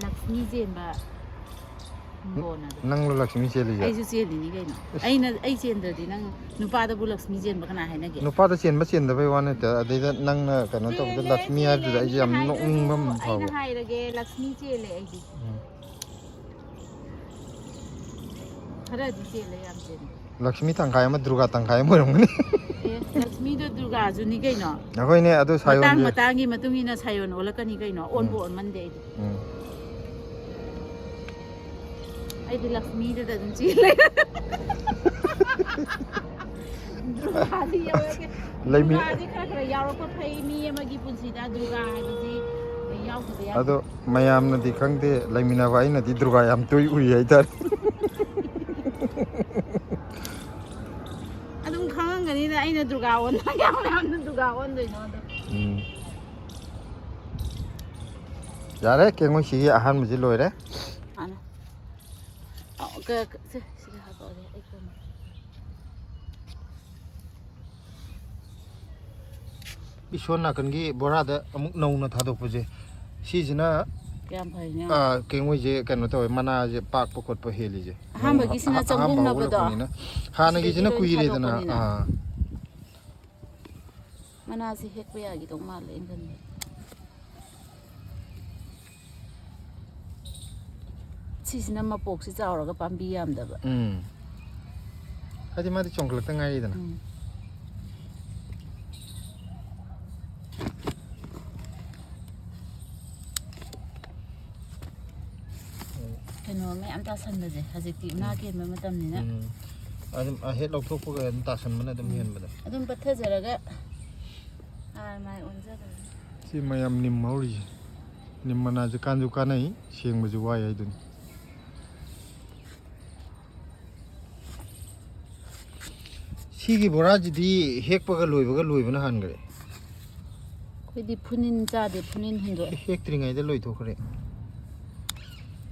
ꯂꯛꯁꯃꯤ ꯆꯦꯟꯕ ꯍꯤꯡꯒꯣꯜ ꯑꯗꯣ꯫ ꯅꯪꯂꯣ ꯂꯛꯁꯃꯤ ꯆꯦꯜꯂꯤꯁꯦ? ꯑꯩꯁꯨ ꯆꯦꯜꯂꯤꯅꯤ ꯀꯩꯅꯣ꯫ ꯑꯩꯅ, ꯑꯩ ꯆꯦꯟꯗ꯭ꯔꯗꯤ ꯅꯪ ꯅꯨꯄꯥꯗꯕꯨ ꯂꯛꯁꯃꯤ ꯆꯦꯟꯕ ꯀꯅꯥ ꯍꯥꯏꯅꯒꯦ? ꯅꯨꯄꯥꯗ ꯆꯦꯟꯕ ꯆꯦꯟꯗꯕꯩ ꯋꯥ ꯅꯠꯇꯦ, ꯑꯗꯩꯗ ꯅꯪꯅ ꯀꯩꯅꯣ ꯇꯧꯕꯗ ꯆꯦꯜꯂꯦ, ꯂꯛꯁꯃꯤ ꯆꯦꯜꯂꯦ, ꯍꯥꯏꯕꯗꯨꯗ ꯑꯩꯁꯦ ꯃꯤꯅ ꯌꯥꯝ ꯍꯥꯏꯗ꯭ꯔꯁꯨ ꯅꯣꯛꯅꯤꯡꯕ ꯑꯃ ꯑꯩꯅ ꯐꯥꯎꯕ꯫ ꯍꯥꯏꯔꯒꯦ, ꯂꯛꯁꯃꯤ ꯆꯦꯜꯂꯦ ꯑꯩꯗꯤ꯫ ꯎꯝ꯫ ꯈꯔꯗꯤ ꯆꯦꯜꯂꯦ, ꯌꯥꯝ ꯆꯦꯜꯂꯦ꯫ ꯂꯛꯁꯃꯤ ꯇꯪꯈꯥꯏ ꯑꯃ, ꯗꯨꯔꯒꯥ ꯇꯪꯈꯥꯏ ꯑꯃ ꯑꯣꯏꯔꯝꯒꯅꯤ꯫ ꯑꯦ, ꯂꯛꯁꯃꯤꯗꯣ ꯗꯨꯔꯒꯥꯁꯨꯅꯤ ꯀꯩꯅꯣ꯫ ꯑꯩꯈꯣꯏꯅꯦ ꯑꯗꯨ ꯃꯇꯥꯡ ꯁꯥꯌꯣꯟꯁꯦ꯫ ꯃꯇꯥꯡꯒꯤ ꯃꯇꯨꯡ ꯏꯟꯅ ꯁꯥꯌꯣꯟ ꯑꯣꯜꯂꯛꯀꯅꯤ ꯀꯩꯅꯣ꯫ ꯑꯣꯟꯕꯨ ꯎꯝ꯫ ꯑꯣꯟꯃꯟꯗꯦ ꯑꯩꯗꯤ꯫ ꯎꯝ꯫ ꯑꯩꯗꯤ ꯂꯛꯁꯃꯤꯗꯨꯗ ꯑꯗꯨꯝ ꯆꯦꯜꯂꯦ꯫ ꯗꯨꯔꯒꯥꯗꯤ ꯌꯧꯔꯒꯦ꯫ ꯂꯩꯃꯤ- ꯗꯨꯔꯒꯥꯗꯤ ꯈꯔ ꯈꯔ ꯌꯥꯎꯔꯛꯄ ꯐꯩ꯫ ꯃꯤ ꯑꯃꯒꯤ ꯄꯨꯟꯁꯤꯗ ꯗꯨꯔꯒꯥ ꯍꯥꯏꯕꯁꯤ ꯌꯥꯎꯗꯕ ꯌꯥꯗꯦ꯫ ꯑꯗꯣ ꯃꯌꯥꯝꯅꯗꯤ ꯈꯪꯗꯦ, ꯂꯩꯃꯤꯟꯅꯕ ꯑꯩꯅꯗꯤ ꯗꯨꯔꯒꯥ ꯌꯥꯝ ꯇꯣꯏ ꯎꯏ ꯍꯥꯏꯇꯥꯔꯦ꯫ ꯑꯗꯨꯝ ꯈꯪꯉꯝꯒꯅꯤꯗ, ꯑꯩꯅ ꯗꯨꯔꯒꯥ ꯑꯣꯟꯕ ꯀꯌꯥꯝ ꯌꯥꯝꯅ ꯗꯨꯔꯒꯥ ꯑꯣꯟꯗꯣꯏꯅꯣ ꯑꯗꯣ꯫ ꯎꯝ꯫ ꯌꯥꯔꯦ, ꯀꯦꯡꯉꯣꯏꯁꯤꯒꯤ ꯑꯍꯥꯟꯕꯁꯤ ꯂꯣꯏꯔꯦ꯫ ꯑꯅ-, ꯑ, ꯀ-, ꯀ-, ꯁꯦ, ꯁꯤꯗ ꯍꯥꯞꯄꯛꯑꯒꯦ, ꯑꯩ ꯀꯣꯟꯅ꯫ ꯏꯁꯣꯔ ꯅꯥꯀꯟꯒꯤ ꯕꯣꯔꯥꯗ ꯑꯃꯨꯛ ꯅꯧꯅ ꯊꯥꯗꯣꯛꯄꯁꯦ, ꯁꯤꯁꯤꯅ ꯌꯥꯝ ꯐꯩꯅꯦ꯫ ꯑꯥ, ꯀꯦꯡꯉꯣꯏꯁꯦ ꯀꯩꯅꯣ ꯇꯧꯋꯦ, ꯃꯅꯥꯁꯦ ꯄꯥꯛꯄ ꯈꯣꯠꯄ ꯍꯦꯜꯂꯤꯁꯦ꯫ ꯑꯍꯥꯟꯕꯒꯤꯁꯤꯅ ꯑꯍꯥꯟꯕ ꯆꯪꯒꯣꯡꯅꯕꯗꯣ꯫ ꯍꯧꯒꯠꯂꯛꯄꯅꯤꯅ꯫ ꯍꯥꯟꯅꯒꯤꯁꯤꯅ ꯁꯤꯗꯒꯤ ꯂꯣꯏ ꯀꯨꯏꯔꯦꯗꯅ꯫ ꯊꯥꯗꯣꯛꯄꯅꯤꯅ꯫ ꯑꯥ꯫ ꯃꯅꯥꯁꯦ ꯍꯦꯛꯄ ꯌꯥꯈꯤꯗꯧ ꯃꯥꯜꯂꯦ ꯑꯩꯅ ꯈꯟꯕꯗ꯫ ꯁꯤꯁꯤꯅ ꯃꯄꯣꯛꯁꯤ ꯆꯥꯎꯔꯒ ꯄꯥꯝꯕꯤ ꯌꯥꯝꯗꯕ꯫ ꯎꯝ꯫ ꯍꯥꯏꯗꯤ ꯃꯥꯗꯤ ꯆꯣꯡꯈꯠꯂꯛꯇ ꯉꯥꯏꯔꯤꯗꯅ꯫ ꯎꯝ꯫ ꯃꯌꯥꯝ ꯇꯥꯁꯟꯕꯁꯦ ꯍꯧꯖꯤꯛꯇꯤ ꯎꯅꯥ ꯎꯝ꯫ ꯀꯦꯟꯕ ꯃꯇꯝꯅꯤꯅ꯫ ꯎꯝ꯫ ꯑꯗꯨꯝ ꯑ, ꯍꯦꯛ ꯂꯧꯊꯣꯛꯄꯒ ꯑꯗꯨꯝ ꯇꯥꯁꯟꯕꯅ ꯑꯗꯨꯝ ꯎꯝ꯫ ꯍꯦꯟꯕꯗꯣ꯫ ꯑꯗꯨꯝ ꯄꯠꯊꯖꯔꯒ ꯍꯥꯔ ꯃꯥꯏ ꯑꯣꯟꯖꯕꯅꯤ꯫ ꯁꯤ ꯃꯌꯥꯝ ꯅꯤꯝ ꯍꯧꯔꯤꯁꯦ꯫ ꯅꯤꯝ ꯃꯅꯥꯁꯦ ꯀꯥꯟꯁꯨ ꯀꯥꯟꯅꯩ, ꯁꯦꯡꯕꯁꯨ ꯋꯥꯏ ꯍꯥꯏꯗꯨꯅꯤ꯫ ꯁꯤꯒꯤ ꯕꯣꯔꯥꯁꯤꯗꯤ ꯍꯦꯛꯄꯒ ꯂꯣꯏꯕꯒ ꯂꯣꯏꯕꯅ ꯍꯥꯟꯈ꯭ꯔꯦ꯫ ꯑꯩꯈꯣꯏꯗꯤ ꯐꯨꯅꯤꯟ ꯆꯥꯗꯦ, ꯐꯨꯅꯤꯟ ꯍꯨꯟꯗꯣꯛꯑꯦ꯫ ꯍꯦꯛꯇ꯭ꯔꯤꯉꯩꯗ ꯂꯣꯏꯊꯣꯛꯈ꯭ꯔꯦ꯫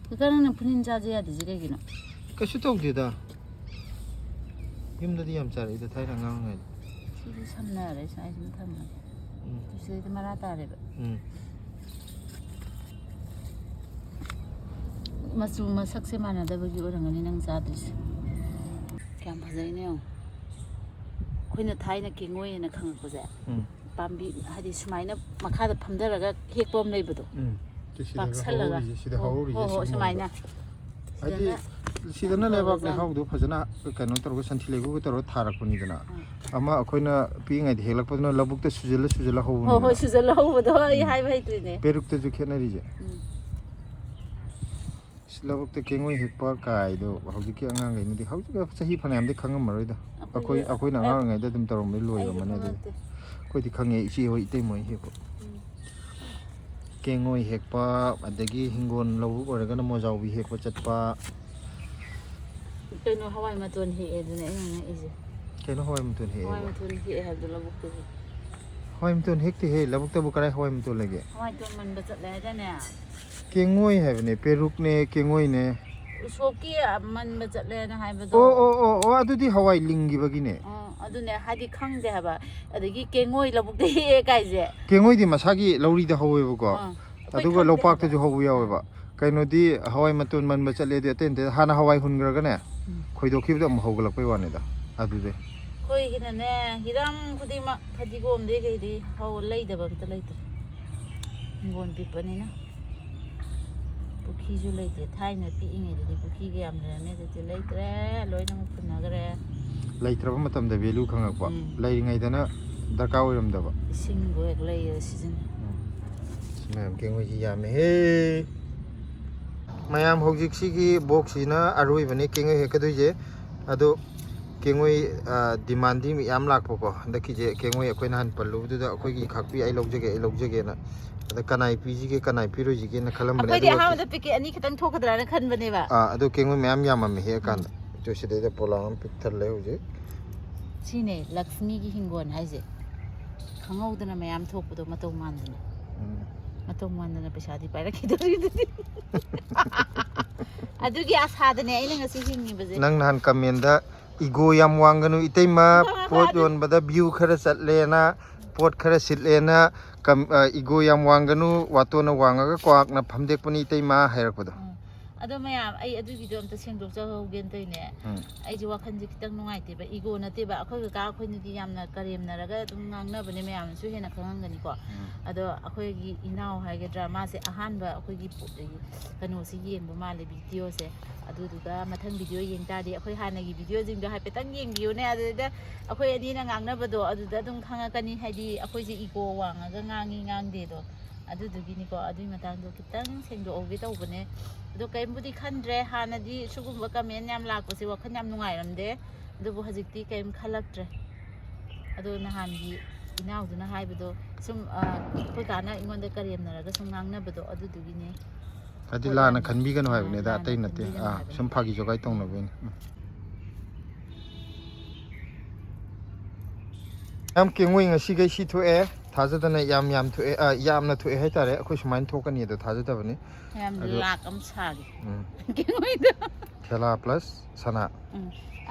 ꯀꯀꯥ, ꯅꯪꯅ ꯐꯨꯅꯤꯟ ꯆꯥꯖꯦ ꯌꯥꯗ꯭ꯔꯤꯁꯦ ꯀꯩꯒꯤꯅꯣ? ꯀꯩꯁꯨ ꯇꯧꯗꯦꯗ꯫ ꯌꯨꯝꯗꯗꯤ ꯌꯥꯝ ꯆꯥꯔꯛꯏꯗ, ꯊꯥꯏꯅ ꯑꯉꯥꯡ ꯑꯣꯏꯔꯤꯉꯩꯗ꯫ ꯁꯤꯁꯨ ꯁꯝꯅꯔꯦ, ꯁ꯭ꯋꯥꯏꯁꯤꯗ ꯊꯝꯃꯒꯦ꯫ ꯎꯝ꯫ ꯁꯤꯗꯩꯗ ꯃꯔꯥ ꯇꯥꯔꯦꯕ꯫ ꯎꯝ꯫ ꯃꯆꯨ ꯃꯁꯛꯁꯦ ꯃꯥꯟꯅꯗꯕꯒꯤ ꯑꯣꯏꯔꯝꯒꯅꯤ ꯅꯪ ꯆꯥꯗ꯭ꯔꯤꯁꯦ꯫ ꯀꯌꯥꯝ ꯐꯖꯩꯅꯣ ꯌꯦꯡꯉꯣ꯫ ꯑꯩꯈꯣꯏꯅ ꯊꯥꯏꯅ ꯀꯦꯡꯉꯣꯏ ꯍꯥꯏꯅ ꯈꯪꯉꯛꯄꯁꯦ, ꯎꯝ꯫ ꯄꯥꯝꯕꯤ, ꯍꯥꯏꯗꯤ ꯁꯨꯃꯥꯏꯅ ꯃꯈꯥꯗ ꯐꯝꯊꯔꯒ ꯍꯦꯛꯄ ꯑꯃ ꯂꯩꯕꯗꯣ꯫ ꯎꯝ꯫ ꯁꯤꯗ ꯄꯥꯛꯁꯜꯂꯒ꯫ ꯍꯧꯔꯤꯁꯦ, ꯁꯤꯗ ꯍꯣ-, ꯍꯧꯔꯤꯁꯦ ꯍꯣ-, ꯍꯣ-, ꯁꯤꯒꯨꯝꯕ꯫ ꯁꯨꯃꯥꯏꯅ꯫ ꯍꯥꯏꯗꯤ ꯁꯤꯗꯅ ꯁꯤꯗꯅ ꯂꯩꯕꯥꯛ ꯇꯧꯔꯒ ꯂꯩꯍꯥꯎꯗꯣ ꯐꯖꯅ ꯀꯩꯅꯣ ꯇꯧꯔꯒ ꯁꯟꯊꯤ ꯂꯩꯕꯥꯛꯀ ꯇꯧꯔꯒ ꯊꯥꯔꯛꯄꯅꯤꯗꯅ꯫ ꯎꯝ꯫ ꯑꯃ ꯑꯩꯈꯣꯏꯅ ꯄꯤꯛꯏꯉꯩꯗ ꯍꯦꯛꯂꯛꯄꯗꯨꯅ ꯂꯧꯕꯨꯛꯇ ꯁꯨꯖꯜꯂ ꯁꯨꯖꯜꯂ ꯍꯣ-, ꯍꯣꯏ, ꯍꯧꯕꯅꯤꯗꯅ꯫ ꯁꯨꯖꯜꯂ ꯍꯧꯕꯗꯣ ꯑꯩ ꯎꯝ꯫ ꯍꯥꯏꯕ ꯍꯩꯇ꯭ꯔꯤꯅꯦ꯫ ꯄꯦꯔꯨꯛꯇꯁꯨ ꯈꯦꯠꯅꯔꯤꯁꯦ꯫ ꯎꯝ꯫ ꯂꯧꯕꯨꯛꯇ ꯀꯦꯡꯉꯣꯏ ꯍꯦꯛꯄ ꯀꯥꯏꯗꯣ ꯍꯧꯖꯤꯛꯀꯤ ꯑꯉꯥꯡꯈꯩꯅꯗꯤ, ꯍꯧꯖꯤꯛ ꯆꯍꯤ ꯐꯅꯌꯥꯝꯗꯤ ꯈꯪꯉꯝꯃꯔꯣꯏꯗ꯫ ꯑꯩꯈꯣꯏ, ꯑꯩꯈꯣꯏ, ꯑꯩꯈꯣꯏꯅ ꯑꯉꯥꯡ ꯑꯩ, ꯑꯣꯏꯔꯤꯉꯩꯗ ꯑꯗꯨꯝ ꯇꯧꯔꯝꯕꯩ ꯑꯩꯗꯤ ꯂꯣꯏꯔꯝꯃꯅꯤ ꯑꯗꯨꯗꯤ꯫ ꯈꯪꯉꯛꯇꯦ꯫ ꯑꯩꯈꯣꯏꯗꯤ ꯈꯪꯉꯦ, ꯏꯆꯦ ꯍꯣꯏ, ꯏꯇꯩꯃ ꯍꯣꯏ ꯍꯦꯛꯄ꯫ ꯎꯝ꯫ ꯀꯦꯡꯉꯣꯏ ꯍꯦꯛꯄ, ꯑꯗꯒꯤ ꯍꯤꯡꯒꯣꯜ ꯂꯧꯕꯨꯛ ꯑꯣꯏꯔꯒꯅ ꯃꯣꯖꯥꯎꯕꯤ ꯍꯦꯛꯄ ꯆꯠꯄ꯫ ꯀꯩꯅꯣ, ꯍꯋꯥꯏ ꯃꯇꯣꯟ ꯍꯦꯛꯑꯦ ꯑꯗꯨꯅꯦ ꯑꯩꯅ ꯉꯛꯏꯁꯦ꯫ ꯀꯩꯅꯣ ꯍꯋꯥꯏ ꯃꯇꯣꯟ ꯍꯦꯛꯑꯦꯕꯣ? ꯍꯋꯥꯏ ꯃꯇꯣꯟ ꯍꯦꯛꯑꯦ ꯍꯥꯏꯕꯗꯣ ꯂꯧꯕꯨꯛꯇꯒꯤ꯫ ꯍꯋꯥꯏ ꯃꯇꯣꯟ ꯍꯦꯛꯇꯦꯍꯦ, ꯂꯧꯕꯨꯛꯇꯕꯨ ꯀꯔꯥꯏ ꯍꯋꯥꯏ ꯃꯇꯣꯟ ꯂꯩꯒꯦ? ꯍꯋꯥꯏ ꯃꯇꯣꯟ ꯃꯟꯕ ꯆꯠꯂꯦ ꯍꯥꯏꯗꯥꯏꯅꯦ? ꯀꯦꯡꯉꯣꯏ ꯍꯥꯏꯕꯅꯦ, ꯄꯦꯔꯨꯛꯅꯦ, ꯀꯦꯡꯉꯣꯏꯅꯦ꯫ ꯎꯁꯣꯞꯀꯤ ꯃꯟꯕ ꯆꯠꯂꯦꯅ ꯍꯥꯏꯕꯗꯣ꯫ ꯑꯣ, ꯑꯣ, ꯑꯣ, ꯑꯣ, ꯑꯗꯨꯗꯤ ꯍꯋꯥꯏ ꯂꯤꯡꯈꯤꯕꯒꯤꯅꯦ꯫ ꯑꯣ, ꯑꯗꯨꯅꯦ, ꯍꯥꯏꯗꯤ ꯈꯪꯗꯦ ꯍꯥꯏꯕ꯫ ꯑꯗꯒꯤ ꯀꯦꯡꯉꯣꯏ ꯂꯧꯕꯨꯛꯇ ꯍꯦꯛꯑꯦ ꯀꯥꯏꯁꯦ꯫ ꯀꯦꯡꯉꯣꯏꯗꯤ ꯃꯁꯥꯒꯤ ꯂꯧꯔꯤꯗ ꯍꯧꯋꯦꯕꯀꯣ꯫ ꯑꯥ, ꯑꯩꯈꯣꯏ ꯑꯗꯨꯒ ꯈꯪꯗꯦ ꯂꯧꯄꯥꯛꯇꯁꯨ ꯍꯥꯏꯕ꯫ ꯍꯧꯕ ꯌꯥꯎꯋꯦꯕ꯫ ꯀꯩꯅꯣꯗꯤ ꯍꯋꯥꯏ ꯃꯇꯣꯟ ꯃꯟꯕ ꯆꯠꯂꯦꯗꯤ ꯑꯇꯩ ꯑꯇꯩ, ꯍꯥꯟꯅ ꯍꯋꯥꯏ ꯍꯨꯟꯈ꯭ꯔꯒꯅꯦ, ꯎꯝ꯫ ꯈꯣꯏꯗꯣꯛꯈꯤꯕꯗ ꯑꯃꯨꯛ ꯍꯧꯒꯠꯂꯛꯄꯩ ꯋꯥꯅꯤꯗ꯫ ꯑꯗꯨꯗꯩ꯫ ꯑꯩꯈꯣꯏꯒꯤꯅꯅꯦ, ꯍꯤꯔꯝ ꯈꯨꯗꯤꯡꯃꯛ ꯐꯗꯤꯒꯣꯝꯗꯤ ꯀꯩꯗꯤ ꯍꯧ-, ꯂꯩꯗꯕ ꯑꯝꯇ ꯂꯩꯇ꯭ꯔꯦ꯫ ꯍꯤꯡꯒꯣꯜ ꯄꯤꯛꯄꯅꯤꯅ꯫ ꯄꯨꯈ꯭ꯔꯤꯁꯨ ꯂꯩꯇꯦ꯫ ꯊꯥꯏꯅ ꯄꯤꯛꯏꯉꯩꯗꯗꯤ ꯄꯨꯈ꯭ꯔꯤꯒ ꯌꯥꯝ ꯂꯩꯔꯝꯃꯦ, ꯍꯧꯖꯤꯛꯇꯤ ꯂꯩꯇ꯭ꯔꯦ, ꯂꯣꯏꯅꯃꯛ ꯐꯨꯟꯅꯈ꯭ꯔꯦ꯫ ꯂꯩꯇ꯭ꯔꯕ ꯃꯇꯝꯗ value ꯈꯪꯉꯛꯄ, ꯎꯝ꯫ ꯂꯩꯔꯤꯉꯩꯗꯅ ꯗꯔꯀꯥꯔ ꯑꯣꯏꯔꯝꯗꯕ꯫ ꯏꯁꯤꯡꯕꯨ ꯍꯦꯛ ꯂꯩꯔ ꯁꯤꯖꯤꯟꯅꯩ꯫ ꯎꯝ꯫ ꯁꯤ ꯃꯌꯥꯝ ꯀꯦꯡꯉꯣꯏꯁꯤ ꯌꯥꯝꯃꯦꯍꯦ꯫ ꯃꯌꯥꯝ, ꯍꯧꯖꯤꯛꯁꯤꯒꯤ ꯕꯣꯛꯁꯁꯤꯅ ꯑꯔꯣꯏꯕꯅꯤ ꯀꯦꯡꯉꯣꯏ ꯍꯦꯛꯀꯗꯣꯏꯁꯦ꯫ ꯑꯗꯣ ꯀꯦꯡꯉꯣꯏ, ꯑ, ꯗꯤꯃꯥꯟꯗꯤ ꯌꯥꯝ ꯂꯥꯛꯄꯀꯣ꯫ ꯍꯟꯗꯛꯀꯤꯁꯦ ꯀꯦꯡꯉꯣꯏ ꯑꯩꯈꯣꯏ ꯅꯍꯥꯟ ꯄꯜꯂꯨꯕꯗꯨꯗ ꯑꯩꯈꯣꯏꯒꯤ ꯈꯥꯛꯄꯤ ꯑꯩ ꯂꯧꯖꯒꯦ, ꯑꯩ ꯂꯧꯖꯒꯦꯅ꯫ ꯑꯗ ꯀꯅꯥꯏ ꯄꯤꯁꯤꯒꯦ, ꯀꯅꯥꯏ ꯄꯤꯔꯣꯏꯁꯤꯒꯦꯅ ꯈꯜꯂꯝꯕꯅꯦ꯫ ꯑꯩꯈꯣꯏꯗꯤ ꯑꯗꯨꯒ ꯑꯍꯥꯟꯕꯗ ꯄꯦꯀꯦꯠ ꯑꯅꯤ ꯈꯛꯇꯪ ꯊꯣꯛꯀꯗ꯭ꯔꯥꯅ ꯈꯟꯕꯅꯦꯕ꯫ ꯑꯥ, ꯑꯗꯣ ꯀꯦꯡꯉꯣꯏ ꯃꯌꯥꯝ ꯌꯥꯝꯃꯝꯃꯦ ꯍꯦꯛꯑꯀꯥꯟꯗ꯫ ꯎꯝ꯫ ꯑꯗꯣ ꯁꯤꯗꯩꯗ ꯄꯣꯂꯥꯡ ꯑꯃ ꯄꯤꯛ ꯊꯜꯂꯦ ꯍꯧꯖꯤꯛ꯫ ꯁꯤꯅꯦ ꯂꯛꯁꯃꯤꯒꯤ ꯍꯤꯡꯒꯣꯜ ꯍꯥꯏꯁꯦ꯫ ꯈꯪꯍꯧꯗꯅ ꯃꯌꯥꯝ ꯊꯣꯛꯄꯗꯣ ꯃꯇꯧ ꯃꯥꯟꯗꯅ꯫ ꯎꯝ꯫ ꯃꯇꯧ ꯃꯥꯟꯗꯅ ꯄꯩꯁꯥꯗꯤ ꯄꯥꯏꯔꯛꯈꯤꯗꯧꯔꯤꯗꯨꯗꯤ꯫ ꯑꯗꯨꯒꯤ ꯑꯁꯥꯗꯅꯦ ꯑꯩꯅ ꯉꯁꯤ ꯍꯤꯡꯉꯤꯕꯁꯦ꯫ ꯅꯪ ꯅꯍꯥꯟ ꯀꯃꯦꯟꯗ "ꯏꯒꯣ ꯌꯥꯝ ꯋꯥꯡꯒꯅꯨ ꯏꯇꯩꯃ, ꯉꯥꯏꯈꯣ, ꯉꯥꯏꯈꯣ, ꯄꯣꯠ ꯑꯗꯨ ꯌꯣꯟꯕꯗ ꯚ꯭ꯌꯨ ꯈꯔ ꯆꯠꯂꯦꯅ, ꯄꯣꯠ ꯈꯔ ꯁꯤꯠꯂꯦꯅ, ꯀꯝ-, ꯑ, ꯏꯒꯣ ꯌꯥꯝ ꯋꯥꯡꯒꯅꯨ, ꯋꯥꯇꯣꯟꯅ ꯋꯥꯡꯉꯒ ꯀ꯭ꯋꯥꯛꯅ ꯐꯝꯗꯦꯛꯄꯅꯤ ꯏꯇꯩꯃ" ꯍꯥꯏꯔꯛꯄꯗꯣ꯫ ꯎꯝ꯫ ꯑꯗꯣ ꯃꯌꯥꯝ, ꯑꯩ ꯑꯗꯨꯒꯤꯗꯣ ꯑꯝꯇ ꯁꯦꯡꯗꯣꯛꯆꯍꯧꯒꯦꯅ ꯇꯧꯔꯤꯅꯦ꯫ ꯎꯝ꯫ ꯑꯩꯁꯦ ꯋꯥꯈꯜꯁꯦ ꯈꯤꯇꯪ ꯅꯨꯡꯉꯥꯏꯇꯦꯕ, ꯏꯒꯣ ꯅꯠꯇꯦꯕ꯫ ꯑꯩꯈꯣꯏ ꯀꯀꯥ ꯑꯩꯈꯣꯏꯅꯗꯤ ꯌꯥꯝꯅ ꯀꯔꯦꯝꯅꯔꯒ ꯑꯗꯨꯝ ꯉꯥꯡꯅꯕꯅꯦ, ꯃꯌꯥꯝꯅꯁꯨ ꯍꯦꯟꯅ ꯈꯪꯉꯝꯒꯅꯤꯀꯣ꯫ ꯎꯝ꯫ ꯑꯗꯣ ꯑꯩꯈꯣꯏꯒꯤ ꯏꯅꯥꯎ ꯍꯥꯏꯒꯗ꯭ꯔꯥ, ꯃꯥꯁꯦ ꯑꯍꯥꯟꯕ ꯑꯩꯈꯣꯏꯒꯤ ꯄꯣ-, ꯀꯩꯅꯣꯁꯦ ꯌꯦꯡꯕ ꯃꯥꯜꯂꯦ, ꯚꯤꯗꯤꯑꯣꯁꯦ꯫ ꯑꯗꯨꯗꯨꯒ ꯃꯊꯪ ꯚꯤꯗꯤꯑꯣ ꯌꯦꯡ ꯇꯥꯔꯗꯤ ꯑꯩꯈꯣꯏ ꯍꯥꯟꯅꯒꯤ ꯚꯤꯗꯤꯑꯣꯁꯤꯡꯗꯣ ꯍꯥꯏꯐꯦꯠꯇꯪ ꯌꯦꯡꯕꯤꯌꯨꯅꯦ꯫ ꯑꯗꯨꯗ ꯑꯩꯈꯣꯏ ꯑꯅꯤꯅ ꯉꯥꯡꯅꯕꯗꯣ ꯑꯗꯨꯗ ꯑꯗꯨꯝ ꯈꯪꯉꯛꯀꯅꯤ, ꯍꯥꯏꯗꯤ ꯑꯩꯈꯣꯏꯁꯦ ꯏꯒꯣ ꯋꯥꯡꯉꯒ ꯉꯥꯡꯉꯤ ꯉꯥꯡꯗꯦꯗꯣ꯫ ꯑꯗꯨꯗꯨꯒꯤꯅꯤꯀꯣ, ꯑꯗꯨꯒꯤ ꯃꯇꯥꯡꯗꯣ ꯈꯤꯇꯪ ꯁꯦꯡꯗꯣꯛꯍꯧꯒꯦ ꯇꯧꯕꯅꯦ꯫ ꯑꯗꯣ ꯀꯩꯝꯕꯨꯗꯤ ꯈꯟꯗ꯭ꯔꯦ, ꯍꯥꯟꯅꯗꯤ ꯁꯤꯒꯨꯝꯕ ꯀꯃꯦꯟ ꯌꯥꯝ ꯂꯥꯛꯄꯁꯦ ꯋꯥꯈꯜ ꯌꯥꯝ ꯅꯨꯡꯉꯥꯏꯔꯝꯗꯦ꯫ ꯑꯗꯨꯕꯨ ꯍꯧꯖꯤꯛꯇꯤ ꯀꯩꯝ ꯈꯜꯂꯛꯇ꯭ꯔꯦ꯫ ꯑꯗꯣ ꯅꯍꯥꯟꯒꯤ ꯏꯅꯥꯎꯗꯨꯅ ꯍꯥꯏꯕꯗꯣ ꯁꯨꯝ, ꯑ, ꯑꯩꯈꯣꯏ ꯀꯥꯅ ꯑꯩꯉꯣꯟꯗ ꯀꯔꯦꯝꯅꯔꯒ ꯁꯨꯝ ꯉꯥꯡꯅꯕꯗꯣ ꯑꯗꯨꯗꯨꯒꯤꯅꯦ꯫ ꯍꯥꯏꯗꯤ ꯄꯣꯠ ꯂꯥꯟꯅ ꯌꯥꯝ, ꯈꯟꯕꯤꯒꯅꯨ ꯑ, ꯍꯥꯏꯕꯅꯤꯗ, ꯂꯥꯟꯅ ꯑꯇꯩ ꯅꯠꯇꯦ꯫ ꯈꯟꯕꯤꯒꯅꯨ ꯑꯥ, ꯍꯥꯏꯕꯅꯤ꯫ ꯁꯨꯝ ꯐꯥꯒꯤ ꯖꯣꯒꯥꯏ ꯇꯧꯅꯕꯩꯅꯤ꯫ ꯎꯝ꯫ ꯌꯥꯝ ꯀꯦꯡꯉꯣꯏ ꯉꯁꯤꯈꯩ ꯁꯤ ꯊꯣꯛꯑꯦ꯫ ꯊꯥꯖꯗꯅ ꯌꯥꯝ ꯌꯥꯝ ꯊꯣꯛꯑꯦ, ꯑ, ꯌꯥꯝꯅ ꯊꯣꯛꯑꯦ ꯍꯥꯏꯇꯥꯔꯦ꯫ ꯑꯩꯈꯣꯏ ꯁꯨꯃꯥꯏꯅ ꯊꯣꯛꯀꯅꯤ ꯑꯗꯣ ꯊꯥꯖꯗꯕꯅꯤ꯫ ꯌꯥꯝ ꯑꯗꯣ ꯂꯥꯛ ꯑꯃ ꯁꯥꯒꯦ꯫ ꯎꯝ꯫ ꯀꯦꯡꯉꯣꯏꯗꯣ꯫ ꯊꯦꯂꯥ plus ꯁꯅꯥ꯫ ꯎꯝ꯫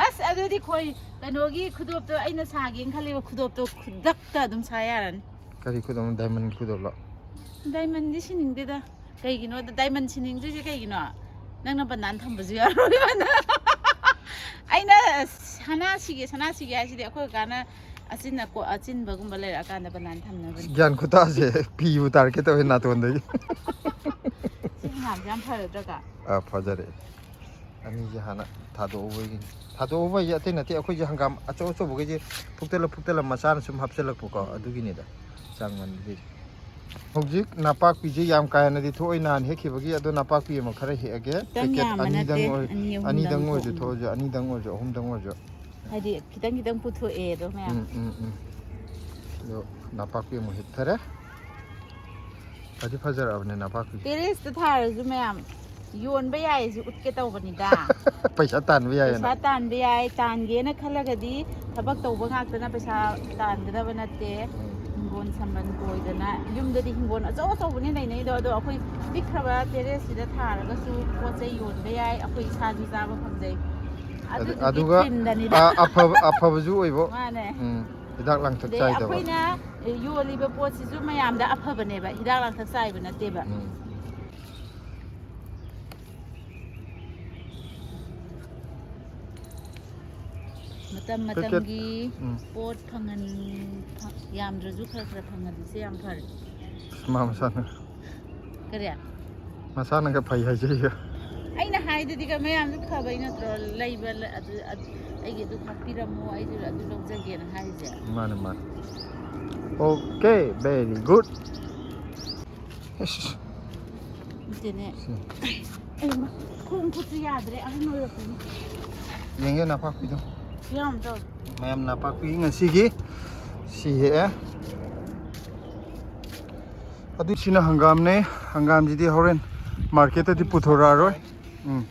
ꯑꯁ, ꯑꯗꯨꯗꯤ ꯈꯣꯏ, ꯀꯩꯅꯣꯒꯤ ꯈꯨꯗꯣꯞꯇꯣ ꯑꯩꯅ ꯁꯥꯒꯦꯅ ꯈꯜꯂꯤꯕ ꯈꯨꯗꯣꯞꯇꯣ ꯈꯨꯗꯛꯇ ꯑꯗꯨꯝ ꯁꯥ ꯌꯥꯔꯅꯤ꯫ ꯀꯔꯤ ꯈꯨꯗꯣꯞꯅꯣ? ꯗꯥꯏꯃꯟ ꯈꯨꯗꯣꯞꯂꯣ? ꯗꯥꯏꯃꯟꯗꯤ ꯁꯤꯅꯤꯡꯗꯦꯗ꯫ ꯀꯩꯒꯤꯅꯣꯗ ꯗꯥꯏꯃꯟ ꯁꯤꯅꯤꯡꯗ꯭ꯔꯤꯁꯦ ꯀꯩꯒꯤꯅꯣ? ꯅꯪꯅ ꯕꯟꯗꯥꯟ ꯊꯝꯕꯁꯨ ꯌꯥꯔꯣꯏ꯫ ꯑꯩꯅ ꯁꯅꯥ ꯁꯤꯒꯦ, ꯁꯅꯥ ꯁꯤꯒꯦ ꯍꯥꯏꯁꯤꯗꯤ ꯑꯩꯈꯣꯏ ꯀꯥꯅ ꯑꯆꯤꯟꯅ ꯀꯣ-, ꯑꯆꯤꯟꯕꯒꯨꯝꯕ ꯂꯩꯔꯛꯑꯀꯥꯟꯗ ꯕꯟꯗꯥꯟ ꯊꯝꯅꯕꯅꯤ꯫ ꯒ꯭ꯌꯥꯟ ꯈꯨꯇꯥꯁꯦ, ꯄꯤꯕꯨ ꯇꯥꯔꯛꯀꯦ ꯇꯧꯋꯦ ꯅꯥꯇꯣꯟꯗꯒꯤ꯫ ꯁꯤ ꯍꯪꯒꯥꯝꯁꯦ ꯌꯥꯝ ꯐꯔꯗ꯭ꯔꯥ ꯀꯥ? ꯑꯥ, ꯐꯖꯔꯦ꯫ ꯑꯅꯤꯁꯦ ꯍꯥꯟꯅ ꯊꯥꯗꯣꯛꯎꯕꯒꯤꯅꯤ꯫ ꯊꯥꯗꯣꯛꯎꯕ ꯍꯥꯏꯁꯦ ꯑꯇꯩ ꯅꯠꯇꯦ, ꯑꯩꯈꯣꯏꯁꯦ ꯍꯪꯒꯥꯝ ꯑꯆꯧ ꯑꯆꯧꯕꯈꯩꯁꯦ ꯐꯨꯛꯇꯠꯂ ꯐꯨꯛꯇꯠꯂ ꯃꯆꯥꯅ ꯁꯨꯝ ꯍꯥꯞꯆꯤꯜꯂꯛꯄꯀꯣ, ꯎꯝ꯫ ꯑꯗꯨꯒꯤꯅꯤꯗ ꯆꯥꯡ ꯃꯥꯟꯅꯗ꯭ꯔꯤꯁꯦ꯫ ꯍꯧꯖꯤꯛ ꯅꯄꯥꯛꯄꯤꯁꯦ ꯌꯥꯝ ꯀꯥ ꯍꯦꯟꯅꯗꯤ ꯊꯣꯛꯑꯣꯏ, ꯅꯍꯥꯟ ꯍꯦꯛꯈꯤꯕꯒꯤ꯫ ꯑꯗꯣ ꯅꯄꯥꯛꯄꯤ ꯑꯃ ꯈꯔ ꯍꯦꯛꯑꯒꯦ꯫ ꯈꯤꯇꯪ Packet ꯌꯥꯝꯕ ꯑꯅꯤꯗꯪ ꯅꯠꯇꯦ, ꯑꯣꯏ- ꯑꯅꯤ ꯑꯍꯨꯝꯗꯪ ꯑꯅꯤꯗꯪ ꯑꯣꯏꯔꯁꯨ ꯊꯣꯛꯎꯅꯤ꯫ ꯊꯣꯛꯑꯁꯨ, ꯑꯅꯤꯗꯪ ꯑꯣꯏꯔꯁꯨ, ꯑꯍꯨꯝꯗꯪ ꯑꯣꯏꯔꯁꯨ꯫ ꯍꯥꯏꯗꯤ ꯈꯤꯇꯪ ꯈꯤꯇꯪ ꯄꯨꯊꯣꯛꯑꯦ ꯑꯗꯣ ꯃꯌꯥꯝ꯫ ꯎꯝ, ꯎꯝ, ꯎꯝ꯫ ꯑꯗꯣ ꯅꯄꯥꯛꯄꯤ ꯑꯃꯨꯛ ꯍꯦꯛꯊꯔꯦ꯫ ꯐꯗꯤ ꯐꯖꯔꯛꯑꯕꯅꯦ ꯅꯄꯥꯛꯄꯤ꯫ Terrace ꯇ ꯊꯥꯔꯁꯨ ꯃꯌꯥꯝ ꯌꯣꯟꯕ ꯌꯥꯏꯁꯨ ꯎꯠꯀꯦ ꯇꯧꯕꯅꯤꯗ꯫ ꯄꯩꯁꯥ ꯇꯥꯟꯕ ꯌꯥꯏꯌꯦꯅ꯫ ꯄꯩꯁꯥ ꯇꯥꯟꯕ ꯌꯥꯏ, ꯇꯥꯟꯒꯦꯅ ꯈꯜꯂꯒꯗꯤ ꯊꯕꯛ ꯇꯧꯕ ꯉꯥꯛꯇꯅ ꯄꯩꯁꯥ ꯇꯥꯟꯒꯗꯕ ꯅꯠꯇꯦ꯫ ꯍꯤꯡꯒꯣꯜ ꯁꯝꯕꯜ ꯀꯣꯏꯗꯅ ꯌꯨꯝꯗꯗꯤ ꯍꯤꯡꯒꯣꯜ ꯑꯆꯧ ꯑꯆꯧꯕꯅꯦ ꯂꯩꯅꯩꯗꯣ, ꯑꯗꯣ ꯑꯩꯈꯣꯏ ꯄꯤꯛꯈ꯭ꯔꯕ terrace ꯁꯤꯗ ꯊꯥꯔꯒꯁꯨ ꯄꯣꯠ ꯆꯩ ꯌꯣꯟꯕ ꯌꯥꯏ, ꯑꯩꯈꯣꯏ ꯏꯁꯥꯁꯨ ꯆꯥꯕ ꯐꯪꯖꯩ꯫ ꯑꯗ- ꯑꯗꯨꯗꯨꯒꯤ ꯑꯗꯨꯒ ꯊꯤꯝꯗꯅꯤꯗ꯫ ꯑ- ꯑꯐꯕ ꯑꯐꯕꯁꯨ ꯑꯣꯏꯕ꯫ ꯃꯥꯅꯦ꯫ ꯎꯝ꯫ ꯍꯤꯗꯥꯛ ꯂꯥꯡꯊꯛ ꯑꯗꯩ ꯆꯥꯏꯗꯕ꯫ ꯑꯩꯈꯣꯏꯅ ꯌꯣꯜꯂꯤꯕ ꯄꯣꯠꯁꯤꯁꯨ ꯃꯌꯥꯝꯗ ꯑꯐꯕꯅꯦꯕ, ꯍꯤꯗꯥꯛ ꯂꯥꯡꯊꯛ ꯆꯥꯏꯕ ꯅꯠꯇꯦꯕ꯫ ꯎꯝ꯫ ꯃꯇꯝ Packet꯫ ꯃꯇꯝꯒꯤ ꯎꯝ꯫ ꯄꯣꯠ ꯐꯪꯍꯟ ꯐ- ꯌꯥꯝꯗ꯭ꯔꯁꯨ ꯈꯔ ꯈꯔ ꯐꯪꯍꯜꯂꯤꯁꯦ ꯌꯥꯝ ꯐꯔꯦ꯫ ꯃꯥ ꯃꯁꯥꯅ ꯀꯔꯤ? ꯃꯁꯥꯅꯒ ꯐꯩ ꯍꯥꯏꯖꯩꯌꯦ꯫ ꯑꯩꯅ ꯍꯥꯏꯗꯨꯗꯤ ꯀ- ꯃꯌꯥꯝꯁꯨ ꯐꯕꯩ ꯅꯠꯇ꯭ꯔꯣ? ꯂꯩꯕ ꯂ- ꯑꯗꯨ ꯑꯗꯨ- ꯑꯩꯒꯤ ꯑꯗꯨ ꯈꯥꯛꯄꯤꯔꯝꯃꯣ, ꯑꯩꯁꯨ ꯑꯗꯨ ꯂꯧꯖꯒꯦꯅ ꯍꯥꯏꯔꯤꯁꯦ꯫ ꯃꯥꯅꯦ, ꯃꯥꯅꯦ꯫ Okay, very good꯫ ꯑꯁ꯫ ꯅꯠꯇꯦꯅꯦ꯫ ꯁꯤ꯫ ꯑꯩ ꯃ- ꯈꯣꯡ ꯈꯨꯠꯁꯨ ꯌꯥꯗ꯭ꯔꯦ, ꯑꯍꯟ ꯑꯣꯏꯔꯛꯄꯒꯤ꯫ ꯌꯦꯡꯒꯦ ꯅꯄꯥꯛꯄꯤꯗꯣ꯫ ꯌꯥꯝ ꯇꯧꯔꯦ꯫ ꯃꯌꯥꯝ ꯅꯄꯥꯛꯄꯤ ꯉꯁꯤꯒꯤ ꯁꯤ ꯍꯦꯛꯑꯦ꯫ ꯑꯗꯨ ꯁꯤꯅ ꯍꯪꯒꯥꯝꯅꯦ꯫ ꯍꯪꯒꯥꯝꯁꯤꯗꯤ ꯍꯣꯔꯦꯟ market ꯇꯗꯤ ꯄꯨꯊꯣꯔꯛꯑꯔꯣꯏ꯫ ꯎꯝ꯫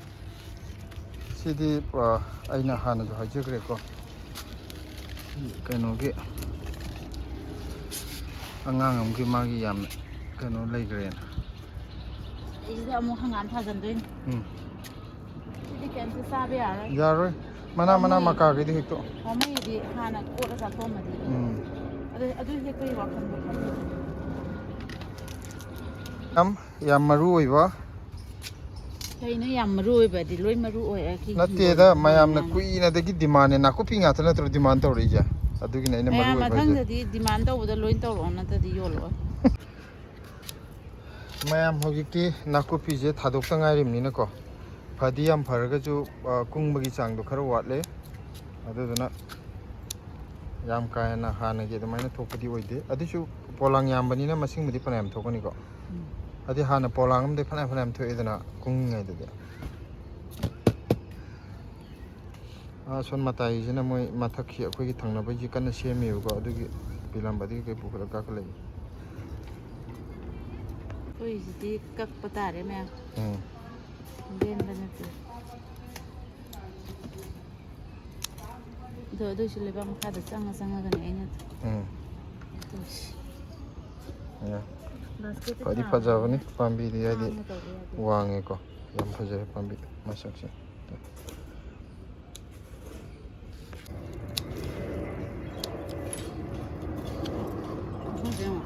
ꯁꯤꯗꯤ, ꯑ, ꯑꯩꯅ ꯍꯥꯟꯅꯁꯨ ꯍꯥꯏꯖꯈ꯭ꯔꯦꯀꯣ꯫ ꯀꯩꯅꯣꯒꯤ ꯑꯉꯥꯡ ꯑꯃꯒꯤ ꯃꯥꯒꯤ ꯌꯥꯝꯅ ꯀꯩꯅꯣ ꯂꯩꯈ꯭ꯔꯦꯅ꯫ ꯑꯩꯁꯤꯗ ꯑꯃꯨꯛ ꯍꯪꯒꯥꯝ ꯊꯥꯖꯤꯟꯗꯣꯏꯅꯤ꯫ ꯎꯝ꯫ ꯁꯤꯗꯤ ꯀꯩꯝꯇ ꯆꯥꯕ ꯌꯥꯔꯣꯏ꯫ ꯌꯥꯔꯣꯏ꯫ ꯃꯅꯥ ꯃꯅꯥ ꯃꯀꯥꯒꯤꯗꯤ ꯍꯦꯛꯇꯣꯛ꯫ ꯄꯥꯝꯃꯩꯗꯤ ꯍꯥꯟꯅ ꯀꯣꯠꯂ ꯆꯥꯊꯣꯛꯑꯝꯃꯗꯤ꯫ ꯎꯝ꯫ ꯑꯗꯨ ꯑꯗꯨ ꯍꯦꯛꯄꯒꯤ ꯋꯥꯈꯜꯗꯣ ꯈꯜꯂꯨ꯫ ꯌꯥꯝ ꯌꯥꯝ ꯃꯔꯨ ꯑꯣꯏꯕ꯫ ꯀꯩꯅꯣ ꯌꯥꯝ ꯃꯔꯨ ꯑꯣꯏꯕꯗꯤ? ꯂꯣꯏ ꯃꯔꯨ ꯑꯣꯏ, ꯑꯩꯒꯤ ꯅꯠꯇꯦꯗ, ꯍꯤꯡꯒꯣꯜꯗ ꯃꯌꯥꯝꯅ ꯃꯌꯥꯝ꯫ ꯀꯨꯏꯅꯗꯒꯤ demandꯅꯦ꯫ ꯅꯥꯀꯨꯞꯄꯤ ꯉꯥꯛꯇ ꯅꯠꯇ꯭ꯔꯣ demand ꯇꯧꯔꯛꯏꯁꯦ? ꯑꯗꯨꯒꯤꯅꯦ ꯑꯩꯅ ꯃꯔꯨ ꯃꯌꯥꯝ ꯑꯣꯏꯕ ꯍꯥꯏꯁꯦ꯫ ꯃꯊꯪꯗꯗꯤ demand ꯇꯧꯕꯗ ꯂꯣꯏ ꯇꯧꯔꯛꯑꯣ, ꯅꯠꯇ꯭ꯔꯗꯤ ꯌꯣꯜꯂꯛꯑꯣꯏ꯫ ꯃꯌꯥꯝ ꯍꯧꯖꯤꯛꯇꯤ ꯅꯥꯀꯨꯞꯄꯤꯁꯦ ꯊꯥꯗꯣꯛꯇ ꯉꯥꯏꯔꯤꯕꯅꯤꯅꯀꯣ, ꯐꯗꯤ ꯌꯥꯝ ꯐꯔꯒꯁꯨ, ꯑ, ꯀꯨꯡꯕꯒꯤ ꯆꯥꯡꯗꯣ ꯈꯔ ꯋꯥꯠꯂꯦ꯫ ꯑꯗꯨꯗꯨꯅ ꯌꯥꯝ ꯀꯥ ꯍꯦꯟꯅ ꯍꯥꯟꯅꯒꯤ ꯑꯗꯨꯃꯥꯏꯅ ꯊꯣꯛꯄꯗꯤ ꯑꯣꯏꯗꯦ꯫ ꯑꯗꯨꯁꯨ ꯄꯣꯂꯥꯡ ꯌꯥꯝꯕꯅꯤꯅ ꯃꯁꯤꯡꯕꯨꯗꯤ ꯐꯅꯌꯥꯝ ꯊꯣꯛꯀꯅꯤꯀꯣ꯫ ꯎꯝ꯫ ꯍꯥꯏꯗꯤ ꯍꯥꯟꯅ ꯄꯣꯂꯥꯡ ꯑꯃꯗꯤ ꯐꯅꯌꯥꯝ ꯐꯅꯌꯥꯝ ꯊꯣꯛꯑꯦꯗꯅ ꯀꯨꯡꯉꯤꯉꯩꯗꯗꯤ꯫ ꯑꯥ, ꯁꯣꯝ ꯃꯇꯥꯏꯁꯤꯅ ꯃꯣꯏ ꯃꯊꯛꯀꯤ ꯑꯩꯈꯣꯏꯒꯤ ꯊꯪꯅꯕꯒꯤ ꯀꯟꯅ ꯁꯦꯝꯃꯤꯕꯀꯣ, ꯑꯗꯨꯒꯤ ꯄꯤꯂꯝꯕꯗꯒꯤ ꯀꯩ ꯄꯨꯈꯠꯂ ꯀꯥꯈꯠꯂꯛꯏ꯫ ꯑꯩꯈꯣꯏꯁꯤꯗꯤ ꯀꯛꯄ ꯇꯥꯔꯦ ꯃꯌꯥꯝ꯫ ꯎꯝ꯫ ꯂꯦꯟꯕ ꯅꯠꯇꯦ꯫ ꯑꯗꯣ ꯑꯗꯨꯏꯁꯨ ꯂꯩꯕꯥꯛ ꯃꯈꯥꯗ ꯆꯪꯉ ꯆꯪꯉꯒꯅꯦ ꯑꯩꯅ ꯎꯝ꯫ ꯇꯧꯔꯤꯁꯦ꯫ ꯌꯥ꯫ ꯕꯥꯁꯀꯦꯠꯇ ꯐꯗꯤ ꯊꯥꯕꯅꯤꯅ ꯐꯖꯕꯅꯤ ꯄꯥꯝꯕꯤꯗꯤ, ꯍꯥꯏꯗꯤ ꯍꯥꯡꯅ ꯇꯧꯕ ꯌꯥꯗꯦ꯫ ꯋꯥꯡꯉꯦꯀꯣ꯫ ꯌꯥꯝ ꯐꯖꯔꯦ ꯄꯥꯝꯕꯤ ꯃꯁꯛꯁꯦ꯫ ꯃꯈꯣꯡꯁꯦ ꯌꯦꯡꯉꯣ꯫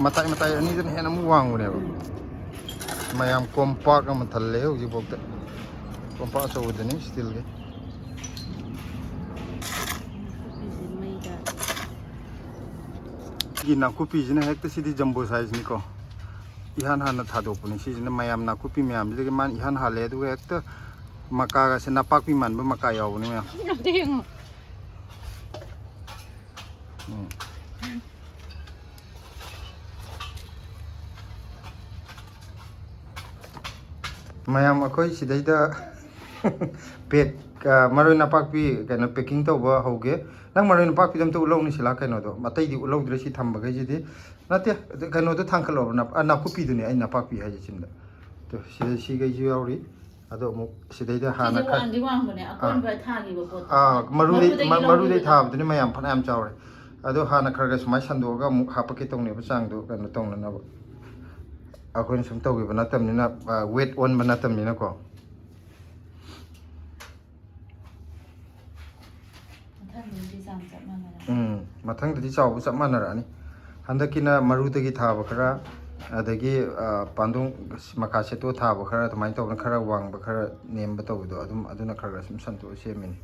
ꯃꯇꯥꯏ ꯃꯇꯥꯏ ꯑꯅꯤꯗꯨꯅ ꯍꯦꯟꯅ ꯑꯃꯨꯛ ꯋꯥꯡꯕꯅꯦꯕ꯫ ꯎꯝ꯫ ꯃꯌꯥꯝ ꯀꯣꯝꯄꯥꯛ ꯑꯃ ꯊꯜꯂꯦ ꯍꯧꯖꯤꯛꯐꯥꯎꯗ꯫ ꯀꯣꯝꯄꯥꯛ ꯑꯆꯧꯕꯗꯨꯅꯤ ꯁ꯭ꯇꯤꯜꯒꯤ꯫ ꯅꯥꯀꯨꯞꯄꯤꯁꯦ ꯃꯩꯗ꯫ ꯁꯤꯒꯤ ꯅꯥꯀꯨꯞꯄꯤꯁꯤꯅ ꯍꯦꯛꯇ, ꯁꯤꯗꯤ ꯖꯝꯕꯣ ꯁꯥꯏꯖꯅꯤꯀꯣ꯫ ꯏꯍꯥꯟ ꯍꯥꯟꯅ ꯊꯥꯗꯣꯛꯄꯅꯤ꯫ ꯁꯤꯁꯤꯅ ꯃꯌꯥꯝ ꯅꯥꯀꯨꯞꯄꯤ ꯃꯌꯥꯝꯁꯤꯗꯒꯤ ꯃꯥꯅ ꯏꯍꯥꯟ ꯍꯥꯜꯂꯦ꯫ ꯑꯗꯨꯒ ꯍꯦꯛꯇ ꯃꯀꯥꯒꯁꯦ ꯅꯄꯥꯛꯄꯤ ꯃꯥꯟꯕ ꯃꯀꯥ ꯌꯥꯎꯕꯅꯤ ꯃꯌꯥꯝ꯫ ꯑꯝꯇ ꯌꯦꯡꯉꯣ꯫ ꯎꯝ꯫ ꯃꯌꯥꯝ ꯑꯩꯈꯣꯏ ꯁꯤꯗꯩꯗ ꯄꯦꯛ, ꯑ, ꯃꯔꯣꯏ ꯅꯄꯥꯛꯄꯤ ꯀꯩꯅꯣ packing ꯇꯧꯕ ꯍꯧꯒꯦ꯫ ꯅꯪ ꯃꯔꯣꯏ ꯅꯄꯥꯛꯄꯤꯗꯣ ꯑꯝꯇ ꯎꯠꯂꯧꯅꯤ ꯁꯤꯂꯥ, ꯀꯩꯅꯣꯗꯣ꯫ ꯑꯇꯩꯗꯤ ꯎꯠꯂꯧꯗ꯭ꯔꯦ ꯁꯤ ꯊꯝꯕꯈꯩꯁꯤꯗꯤ꯫ ꯅꯠꯇꯦ, ꯑꯗꯨ ꯀꯩꯅꯣꯗꯣ ꯊꯥꯡꯀꯠꯂꯛꯑꯣ, ꯅꯞ-, ꯑ, ꯅꯥꯀꯨꯞꯄꯤꯗꯨꯅꯦ ꯑꯩ ꯅꯄꯥꯛꯄꯤ ꯍꯥꯏꯁꯦ ꯁꯤꯝꯗ꯫ ꯇꯨ, ꯁꯤꯗ ꯁꯤꯈꯩꯁꯨ ꯌꯥꯎꯔꯤ꯫ ꯑꯗꯣ ꯑꯃꯨꯛ ꯁꯤꯗꯩꯗ ꯍꯥꯟꯅ ꯁꯤꯁꯦ ꯈꯔ ꯋꯥꯡꯗꯤ ꯋꯥꯡꯕꯅꯦ, ꯑꯥ꯫ ꯑꯀꯣꯟꯕ ꯊꯥꯈꯤꯕ ꯄꯣꯠꯇꯣ꯫ ꯑꯥ, ꯃꯔꯨꯗꯩ, ꯃꯔꯨꯗꯒꯤ ꯃ-, ꯃꯔꯨꯗꯩ ꯂꯧꯈꯤꯕꯗꯣ꯫ ꯊꯥꯕꯗꯨꯅ ꯃꯌꯥꯝ ꯐꯅꯌꯥꯝ ꯆꯥꯎꯔꯦ꯫ ꯑꯗꯣ ꯍꯥꯟꯅ ꯈꯔ ꯈꯔ ꯁꯨꯃꯥꯏꯅ ꯁꯟꯗꯣꯛꯑꯒ ꯑꯃꯨꯛ ꯍꯥꯞꯄꯛꯀꯦ ꯇꯧꯅꯦꯕ, ꯆꯥꯡꯗꯣ ꯀꯩꯅꯣ ꯇꯧꯅꯅꯕ꯫ ꯑꯩꯈꯣꯏꯅ ꯁꯨꯝ ꯇꯧꯈꯤꯕ ꯅꯠꯇꯕꯅꯤꯅ, ꯑꯥ, weight ꯑꯣꯟꯕ ꯅꯠꯇꯕꯅꯤꯅꯀꯣ꯫ ꯃꯊꯪꯗꯗꯤ ꯆꯥꯡ ꯆꯞ ꯃꯥꯟꯅꯔꯅꯤ꯫ ꯎꯝ, ꯃꯊꯪꯗꯗꯤ ꯆꯥꯎꯕ ꯆꯞ ꯃꯥꯟꯅꯔꯛꯑꯅꯤ꯫ ꯍꯟꯗꯛꯀꯤꯅ ꯃꯔꯨꯗꯒꯤ ꯊꯥꯕ ꯈꯔ, ꯑꯗꯒꯤ, ꯑ, ꯄꯥꯟꯗꯣꯡ ꯃꯀꯥ ꯁꯦꯠꯇꯣꯛꯑ ꯊꯥꯕ ꯈꯔ, ꯑꯗꯨꯃꯥꯏꯅ ꯇꯧꯗꯅ ꯈꯔ ꯋꯥꯡꯕ ꯈꯔ ꯅꯦꯝꯕ ꯇꯧꯕꯗꯣ, ꯑꯗꯨꯝ, ꯑꯗꯨꯅ ꯈꯔ ꯈꯔ ꯁꯨꯝ ꯁꯟꯗꯣꯛꯑ ꯁꯦꯝꯃꯤꯅꯤ꯫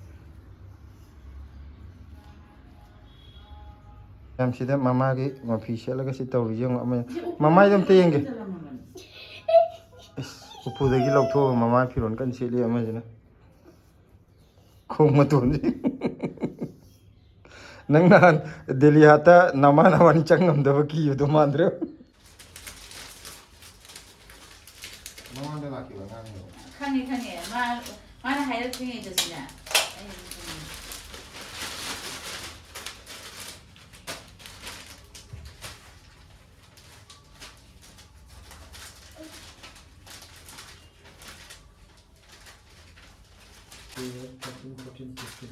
ꯌꯥꯝ ꯁꯤꯗ ꯃꯃꯥꯒꯤ ꯃꯐꯤ ꯁꯦꯠꯂꯒ ꯁꯤ ꯇꯧꯔꯤ ꯌꯦꯡꯉꯣ, ꯑꯃ ꯁꯤ ꯎꯄꯨ ꯃꯃꯥꯏꯗꯣ ꯑꯝꯇ ꯌꯦꯡꯒꯦ꯫ ꯆꯜꯂꯝꯃꯕꯅꯤ꯫ ꯏꯁ, ꯎꯄꯨꯗꯒꯤ ꯂꯧꯊꯣꯛꯑꯒ ꯃꯃꯥ ꯐꯤꯔꯣꯜ ꯀꯟꯅ ꯁꯦꯠꯂꯤ ꯑꯃꯁꯤꯅ꯫ ꯈꯣꯡ ꯃꯇꯣꯟꯁꯤ꯫ ꯅꯪ ꯅꯍꯥꯟ ꯗꯦꯜꯂꯤ ꯍꯥꯠꯇ ꯅꯃꯥ ꯅꯕꯥꯅꯤ ꯆꯪ ꯉꯝꯗꯕ ꯀꯤꯕꯗꯣ ꯃꯥꯟꯗ꯭ꯔꯣ? ꯃꯃꯥꯡꯗ ꯂꯥꯛꯈꯤꯕ ꯑꯉꯥꯡꯗꯣ꯫ ꯈꯪꯉꯦ, ꯈꯪꯉꯦ꯫ ꯃꯥ, ꯃꯥꯅ ꯍꯥꯏꯔꯛꯇ꯭ꯔꯤꯉꯩꯗꯁꯨꯅꯦ, ꯑꯩ ꯑꯗꯨꯝ ꯈꯪꯉꯦ꯫ Thirteen, fourteen, fifteen.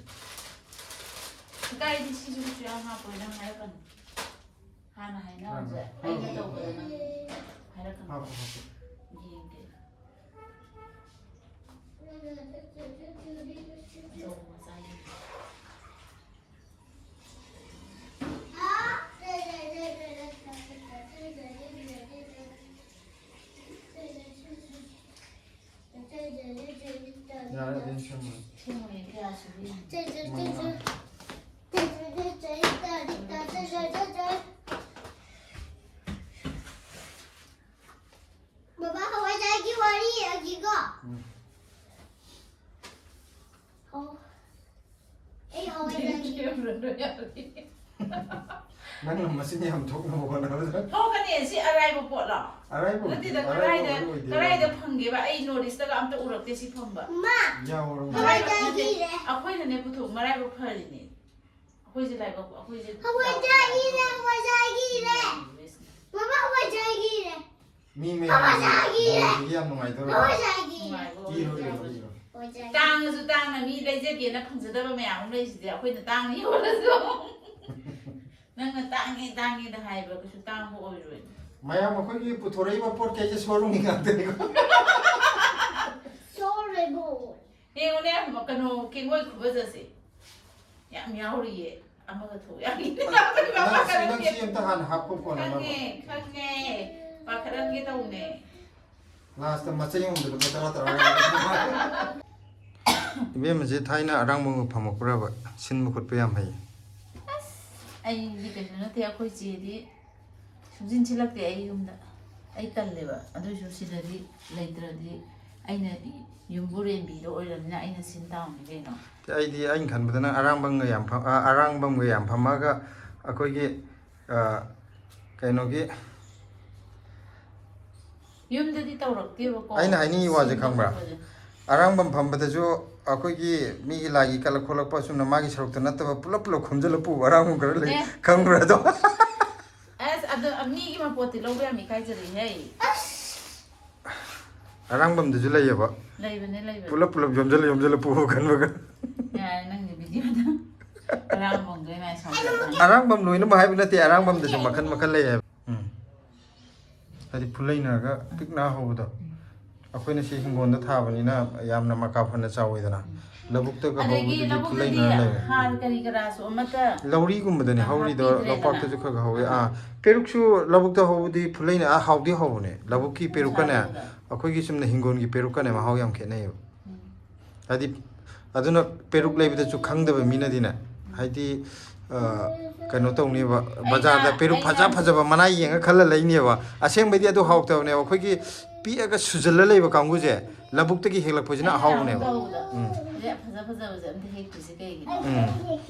ꯀꯥꯏꯗꯤ ꯁꯤꯁꯨ ꯀꯩꯁꯨ ꯌꯥꯝ ꯍꯥꯞꯄꯣꯏ, ꯅꯪ ꯍꯥꯏꯔꯛꯀꯅꯨ꯫ ꯍꯥꯟꯅ ꯍꯥꯏꯅꯔꯁꯦ꯫ ꯍꯥꯟꯅ꯫ ꯑꯩꯅ ꯇꯧꯕꯗ ꯅꯪ ꯍꯥꯏꯔꯛꯀꯅꯨ꯫ ꯍꯥꯞꯄꯣ, ꯍꯥꯞꯄꯣ꯫ ꯌꯦꯡꯒꯦ꯫ ꯑꯆꯧꯕ ꯃꯆꯥ ꯌꯦꯡꯒꯦ꯫ ꯌꯥꯔꯦ, ꯑꯗꯨꯝ ꯁꯦꯝꯃꯣ꯫ ꯁꯦꯝꯃꯣꯏ, ꯀꯌꯥ ꯁꯨꯕ ꯌꯦꯡꯒꯦ꯫ ꯃꯉꯥ꯫ ꯕꯕꯥ, ꯍꯋꯥꯏꯖꯥꯔꯒꯤ ꯋꯥꯔꯤ ꯏꯔꯒꯦꯀꯣ꯫ ꯎꯝ꯫ ꯑꯣ꯫ ꯑꯩ ꯍꯋꯥꯏꯖꯥꯔꯒꯤ ꯅꯪꯅ ꯃꯆꯤꯟ ꯌꯥꯝ ꯊꯣꯛꯅꯕ ꯍꯣꯠꯅꯕꯗ꯫ ꯊꯣꯛꯀꯅꯤ, ꯁꯤ ꯑꯔꯥꯏꯕ ꯄꯣꯠꯂꯣ? ꯑꯔꯥꯏꯕ ꯅꯠꯇꯦꯗ, ꯑꯣꯏꯗꯦ, ꯑꯔꯥꯏꯕ ꯀꯔꯥꯏꯗ, ꯑꯣꯏꯗꯦ, ꯀꯔꯥꯏꯗ ꯑꯣꯏꯗꯦ꯫ ꯐꯪꯒꯦꯕ? ꯑꯩ North East ꯇꯒ ꯑꯝꯇ ꯎꯔꯛꯇꯦ ꯁꯤ ꯐꯪꯕ꯫ ꯃꯥ! ꯌꯥꯎꯔꯝꯒꯅꯤ꯫ ꯃꯔꯥꯏꯕꯛ ꯅꯠꯇꯦ, ꯍꯋꯥꯏꯖꯥꯔꯒꯤꯅꯦ꯫ ꯑꯩꯈꯣꯏꯅꯅꯦ ꯄꯨꯊꯣꯛ, ꯃꯔꯥꯏꯕꯛ ꯐꯔꯤꯅꯦ꯫ ꯑꯩꯈꯣꯏꯁꯦ ꯂꯥꯏꯕꯛ, ꯑꯩꯈꯣꯏꯁꯦ ꯍꯋꯥꯏꯖꯥꯔꯒꯤꯅꯦ, ꯍꯋꯥꯏꯖꯥꯔꯒꯤꯅꯦ꯫ ꯃꯃꯥ, ꯍꯋꯥꯏꯖꯥꯔꯒꯤꯅꯦ꯫ ꯃꯤ ꯃꯌꯥꯝꯒꯤ ꯍꯋꯥꯏꯖꯥꯔꯒꯤꯅꯦ꯫ ꯃꯣꯟꯁꯤꯗꯤ ꯌꯥꯝ ꯅꯨꯡꯉꯥꯏꯗꯧꯔꯦ꯫ ꯍꯋꯥꯏꯖꯥꯔꯒꯤ꯫ ꯅꯨꯡꯉꯥꯏꯕ ꯏꯔꯣ, ꯏꯔꯣ, ꯑꯣꯏꯖꯥꯔꯒꯤ꯫ ꯏꯔꯣ꯫ ꯍꯋꯥꯏꯖꯥꯔꯒꯤ꯫ ꯇꯥꯡꯉꯁꯨ ꯇꯥꯡꯅ ꯃꯤ ꯂꯩꯖꯒꯦꯅ ꯐꯪꯖꯗꯕ ꯃꯌꯥꯝ ꯑꯃ ꯂꯩꯁꯤꯗꯤ ꯑꯩꯈꯣꯏꯅ ꯇꯥꯡꯅ ꯌꯣꯜꯂꯁꯨ꯫ ꯅꯪꯅ ꯇꯥꯡꯉꯦ, ꯇꯥꯡꯉꯦꯅ ꯍꯥꯏꯕ ꯀꯩꯁꯨ ꯇꯥꯡꯕ ꯑꯣꯏꯔꯣꯏ꯫ ꯃꯌꯥꯝ ꯑꯩꯈꯣꯏꯒꯤ ꯄꯨꯊꯣꯔꯛꯏꯕ ꯄꯣꯠ ꯀꯩꯁꯦ showroomꯒꯤ ꯉꯥꯛꯇꯅꯤꯀꯣ꯫ Showroom꯫ ꯌꯦꯡꯉꯨꯅꯦ, ꯀꯩꯅꯣ, ꯀꯦꯡꯉꯣꯏ ꯈꯨꯕꯖꯁꯦ ꯌꯥꯝ ꯌꯥꯎꯔꯤꯌꯦ, ꯑꯃꯒ ꯊꯣꯛ ꯌꯥꯅꯤ꯫ ꯅꯪ, ꯅꯪ ꯁꯤ, ꯅꯪ ꯁꯤ ꯑꯝꯇ ꯍꯥꯟꯅ ꯍꯥꯞꯄꯣ, ꯀꯣꯟꯅ ꯑꯃ꯫ ꯈꯪꯉꯦ, ꯈꯪꯉꯦ, ꯄꯥꯈꯠꯍꯟꯒꯦ ꯇꯧꯅꯦ꯫ Lastꯇ ꯃꯆꯩ ꯑꯃꯗ ꯂꯨꯄꯥ ꯇꯔꯥ, ꯇꯔꯥ ꯌꯥꯎꯔꯦ꯫ ꯏꯕꯦꯝꯃꯁꯦ ꯊꯥꯏꯅ ꯑꯔꯥꯡꯕꯝꯒ ꯐꯝꯃꯛꯄ꯭ꯔꯕ? ꯁꯤꯟꯕ ꯈꯣꯠꯄ ꯌꯥꯝ ꯍꯩ꯫ ꯑꯁ, ꯑꯩꯗꯤ ꯀꯩꯁꯨ ꯅꯠꯇꯦ, ꯑꯩꯈꯣꯏ ꯆꯦꯗꯤ ꯁꯨꯡꯁꯤꯟ ꯁꯤꯜꯂꯛꯇꯦ ꯑꯩ ꯌꯨꯝꯗ꯫ ꯑꯩ ꯇꯜꯂꯦꯕ꯫ ꯑꯗꯨꯏꯁꯨ ꯁꯤꯗꯗꯤ ꯂꯩꯇ꯭ꯔꯗꯤ ꯑꯩꯅ ꯌꯨꯝꯕꯨꯔꯦꯝꯕꯤꯗꯣ ꯑꯣꯏꯔꯕꯅꯤꯅ ꯑꯩꯅ ꯁꯤꯟ ꯇꯥꯕꯅꯤ ꯀꯩꯅꯣ꯫ ꯑꯩꯗꯤ ꯑꯩꯅ ꯈꯟꯕꯗ ꯅꯪ ꯑꯔꯥꯡꯕꯝꯒ ꯌꯥꯝ ꯐꯝ ꯑ, ꯑꯔꯥꯡꯕꯝꯒ ꯌꯥꯝ ꯐꯝꯃꯒ ꯑꯩꯈꯣꯏꯒꯤ ꯑ, ꯀꯩꯅꯣꯒꯤ ꯌꯨꯝꯗꯗꯤ ꯇꯧꯔꯛꯇꯦꯕꯀꯣ꯫ ꯑꯩꯅ ꯍꯥꯏꯅꯤꯡꯉꯤ ꯋꯥꯁꯦ ꯁꯤꯟꯕ ꯈꯪꯕ꯭ꯔꯥ? ꯈꯣꯠꯄꯁꯦ꯫ ꯑꯔꯥꯡꯕꯝ ꯐꯝꯕꯗꯁꯨ ꯑꯩꯈꯣꯏꯒꯤ ꯃꯤꯒꯤ ꯂꯥꯏꯒꯤ ꯀꯠꯂꯛ ꯈꯣꯠꯂꯛꯄ ꯑꯁꯨꯝꯅ ꯃꯥꯒꯤ ꯁꯔꯨꯛꯇ ꯅꯠꯇꯕ ꯄꯨꯂꯞ ꯄꯨꯂꯞ ꯈꯣꯝꯖꯤꯜꯂ ꯄꯨꯕ ꯑꯔꯥꯡꯕꯝ ꯈꯔ ꯂꯩ꯫ ꯑꯦ꯫ ꯈꯪꯕ꯭ꯔꯥ ꯑꯗꯣ? ꯑꯁ ꯑꯗꯣ ꯃꯤꯒꯤ ꯃꯄꯣꯠꯇꯤ ꯂꯧꯕ ꯌꯥꯝ ꯏꯀꯥꯏꯖꯔꯤꯍꯦ꯫ ꯑꯔꯥꯡꯕꯝꯗꯁꯨ ꯂꯩꯌꯦꯕ꯫ ꯂꯩꯕꯅꯦ ꯂꯩꯕꯅꯦ꯫ ꯄꯨꯂꯞ ꯄꯨꯂꯞ ꯌꯣꯝꯖꯜꯂ ꯌꯣꯝꯖꯜꯂ ꯄꯨꯕ ꯈꯟꯕꯒ꯫ ꯌꯥꯔꯦ ꯅꯪꯒꯤ ꯚꯤꯗꯤꯑꯣꯗ꯫ ꯑꯔꯥꯡꯕꯝꯗꯣ ꯏꯃꯥ ꯁꯥꯎꯖꯔꯛꯀꯅꯤ꯫ ꯑꯔꯥꯡꯕꯝ ꯂꯣꯏꯅꯃꯛ ꯍꯥꯏꯕ ꯅꯠꯇꯦ, ꯑꯔꯥꯡꯕꯝꯗꯁꯨ ꯃꯈꯜ ꯃꯈꯜ ꯂꯩ ꯍꯥꯏꯕ꯫ ꯎꯝ꯫ ꯍꯥꯏꯗꯤ ꯐꯨꯂꯩꯅꯔꯒ ꯄꯤꯛꯅ ꯍꯧꯕꯗꯣ꯫ ꯑꯩꯈꯣꯏꯅ ꯁꯤ ꯍꯤꯡꯒꯣꯜꯗ ꯊꯥꯕꯅꯤꯅ ꯌꯥꯝꯅ ꯃꯀꯥ ꯐꯅ ꯆꯥꯎꯋꯤꯗꯅ꯫ ꯂꯧꯕꯨꯛꯇꯒ ꯑꯗꯒꯤ ꯍꯧꯕꯗꯨꯗꯤ ꯂꯧꯕꯨꯛꯇꯗꯤ ꯐꯨꯂꯩꯅꯔ ꯂꯩꯔꯦ꯫ ꯍꯥꯔ ꯀꯔꯤ ꯀꯔꯥꯁꯨ ꯑꯃꯠꯇ ꯂꯧꯔꯤꯒꯨꯝꯕꯗꯅꯦ ꯑꯥ, ꯍꯧꯔꯤꯗꯣ, ꯍꯥꯞꯄꯤꯗ꯭ꯔꯦꯗꯅ꯫ ꯂꯧꯄꯥꯛꯇꯁꯨ ꯈꯔ ꯈꯔ ꯍꯧꯋꯤ꯫ ꯑꯥ꯫ ꯑꯥ, ꯄꯦꯔꯨꯛꯁꯨ ꯂꯧꯕꯨꯛꯇ ꯍꯧꯕꯗꯤ ꯐꯨꯂꯩꯅ ꯑꯥ ꯍꯥꯎꯗꯤ ꯍꯧꯕꯅꯦ꯫ ꯂꯧꯕꯨꯛꯀꯤ ꯄꯦꯔꯨꯛꯀꯅꯦ, ꯅꯨꯡꯁꯥꯗ꯫ ꯑꯩꯈꯣꯏꯒꯤ ꯆꯨꯝꯅ ꯍꯤꯡꯒꯣꯜꯒꯤ ꯄꯦꯔꯨꯛꯀꯅꯦ ꯃꯍꯥꯎ ꯌꯥꯝ ꯈꯦꯠꯅꯩꯌꯦꯕ꯫ ꯎꯝ꯫ ꯍꯥꯏꯗꯤ ꯑꯗꯨꯅ ꯄꯦꯔꯨꯛ ꯂꯩꯕꯗꯁꯨ ꯈꯪꯗꯕ ꯃꯤꯅꯗꯤꯅꯦ, ꯍꯥꯏꯗꯤ ꯑ, ꯀꯩꯅꯣ ꯇꯧꯅꯦꯕ, ꯑꯩꯅ- ꯕꯖꯥꯔꯗ ꯄꯦꯔꯨꯛ ꯐꯖ ꯑꯩꯅ- ꯐꯖꯕ ꯃꯅꯥ ꯌꯦꯡꯉ ꯈꯜꯂ ꯂꯩꯅꯦꯕ꯫ ꯑꯁꯦꯡꯕꯩꯗꯤ ꯑꯗꯨ ꯍꯥꯎꯇꯕꯅꯦꯕ꯫ ꯑꯩꯈꯣꯏꯒꯤ ꯄꯤꯛꯑꯒ ꯁꯨꯖꯜꯂ ꯂꯩꯕ ꯀꯥꯡꯕꯨꯁꯦ ꯂꯧꯕꯨꯛꯇꯒꯤ ꯍꯦꯛꯂꯛꯄꯁꯤꯅ ꯑꯩꯅ ꯑꯍꯥꯎꯕꯅꯦꯕ꯫ ꯅꯍꯥꯟꯃꯨꯛ ꯇꯧꯕꯗ ꯎꯝ꯫ ꯍꯧꯖꯤꯛ ꯐꯖ ꯐꯖꯕꯁꯦ ꯑꯝꯇ ꯍꯦꯛꯇ꯭ꯔꯤꯁꯦ ꯀꯩꯒꯤꯅꯣ? ꯎꯝ꯫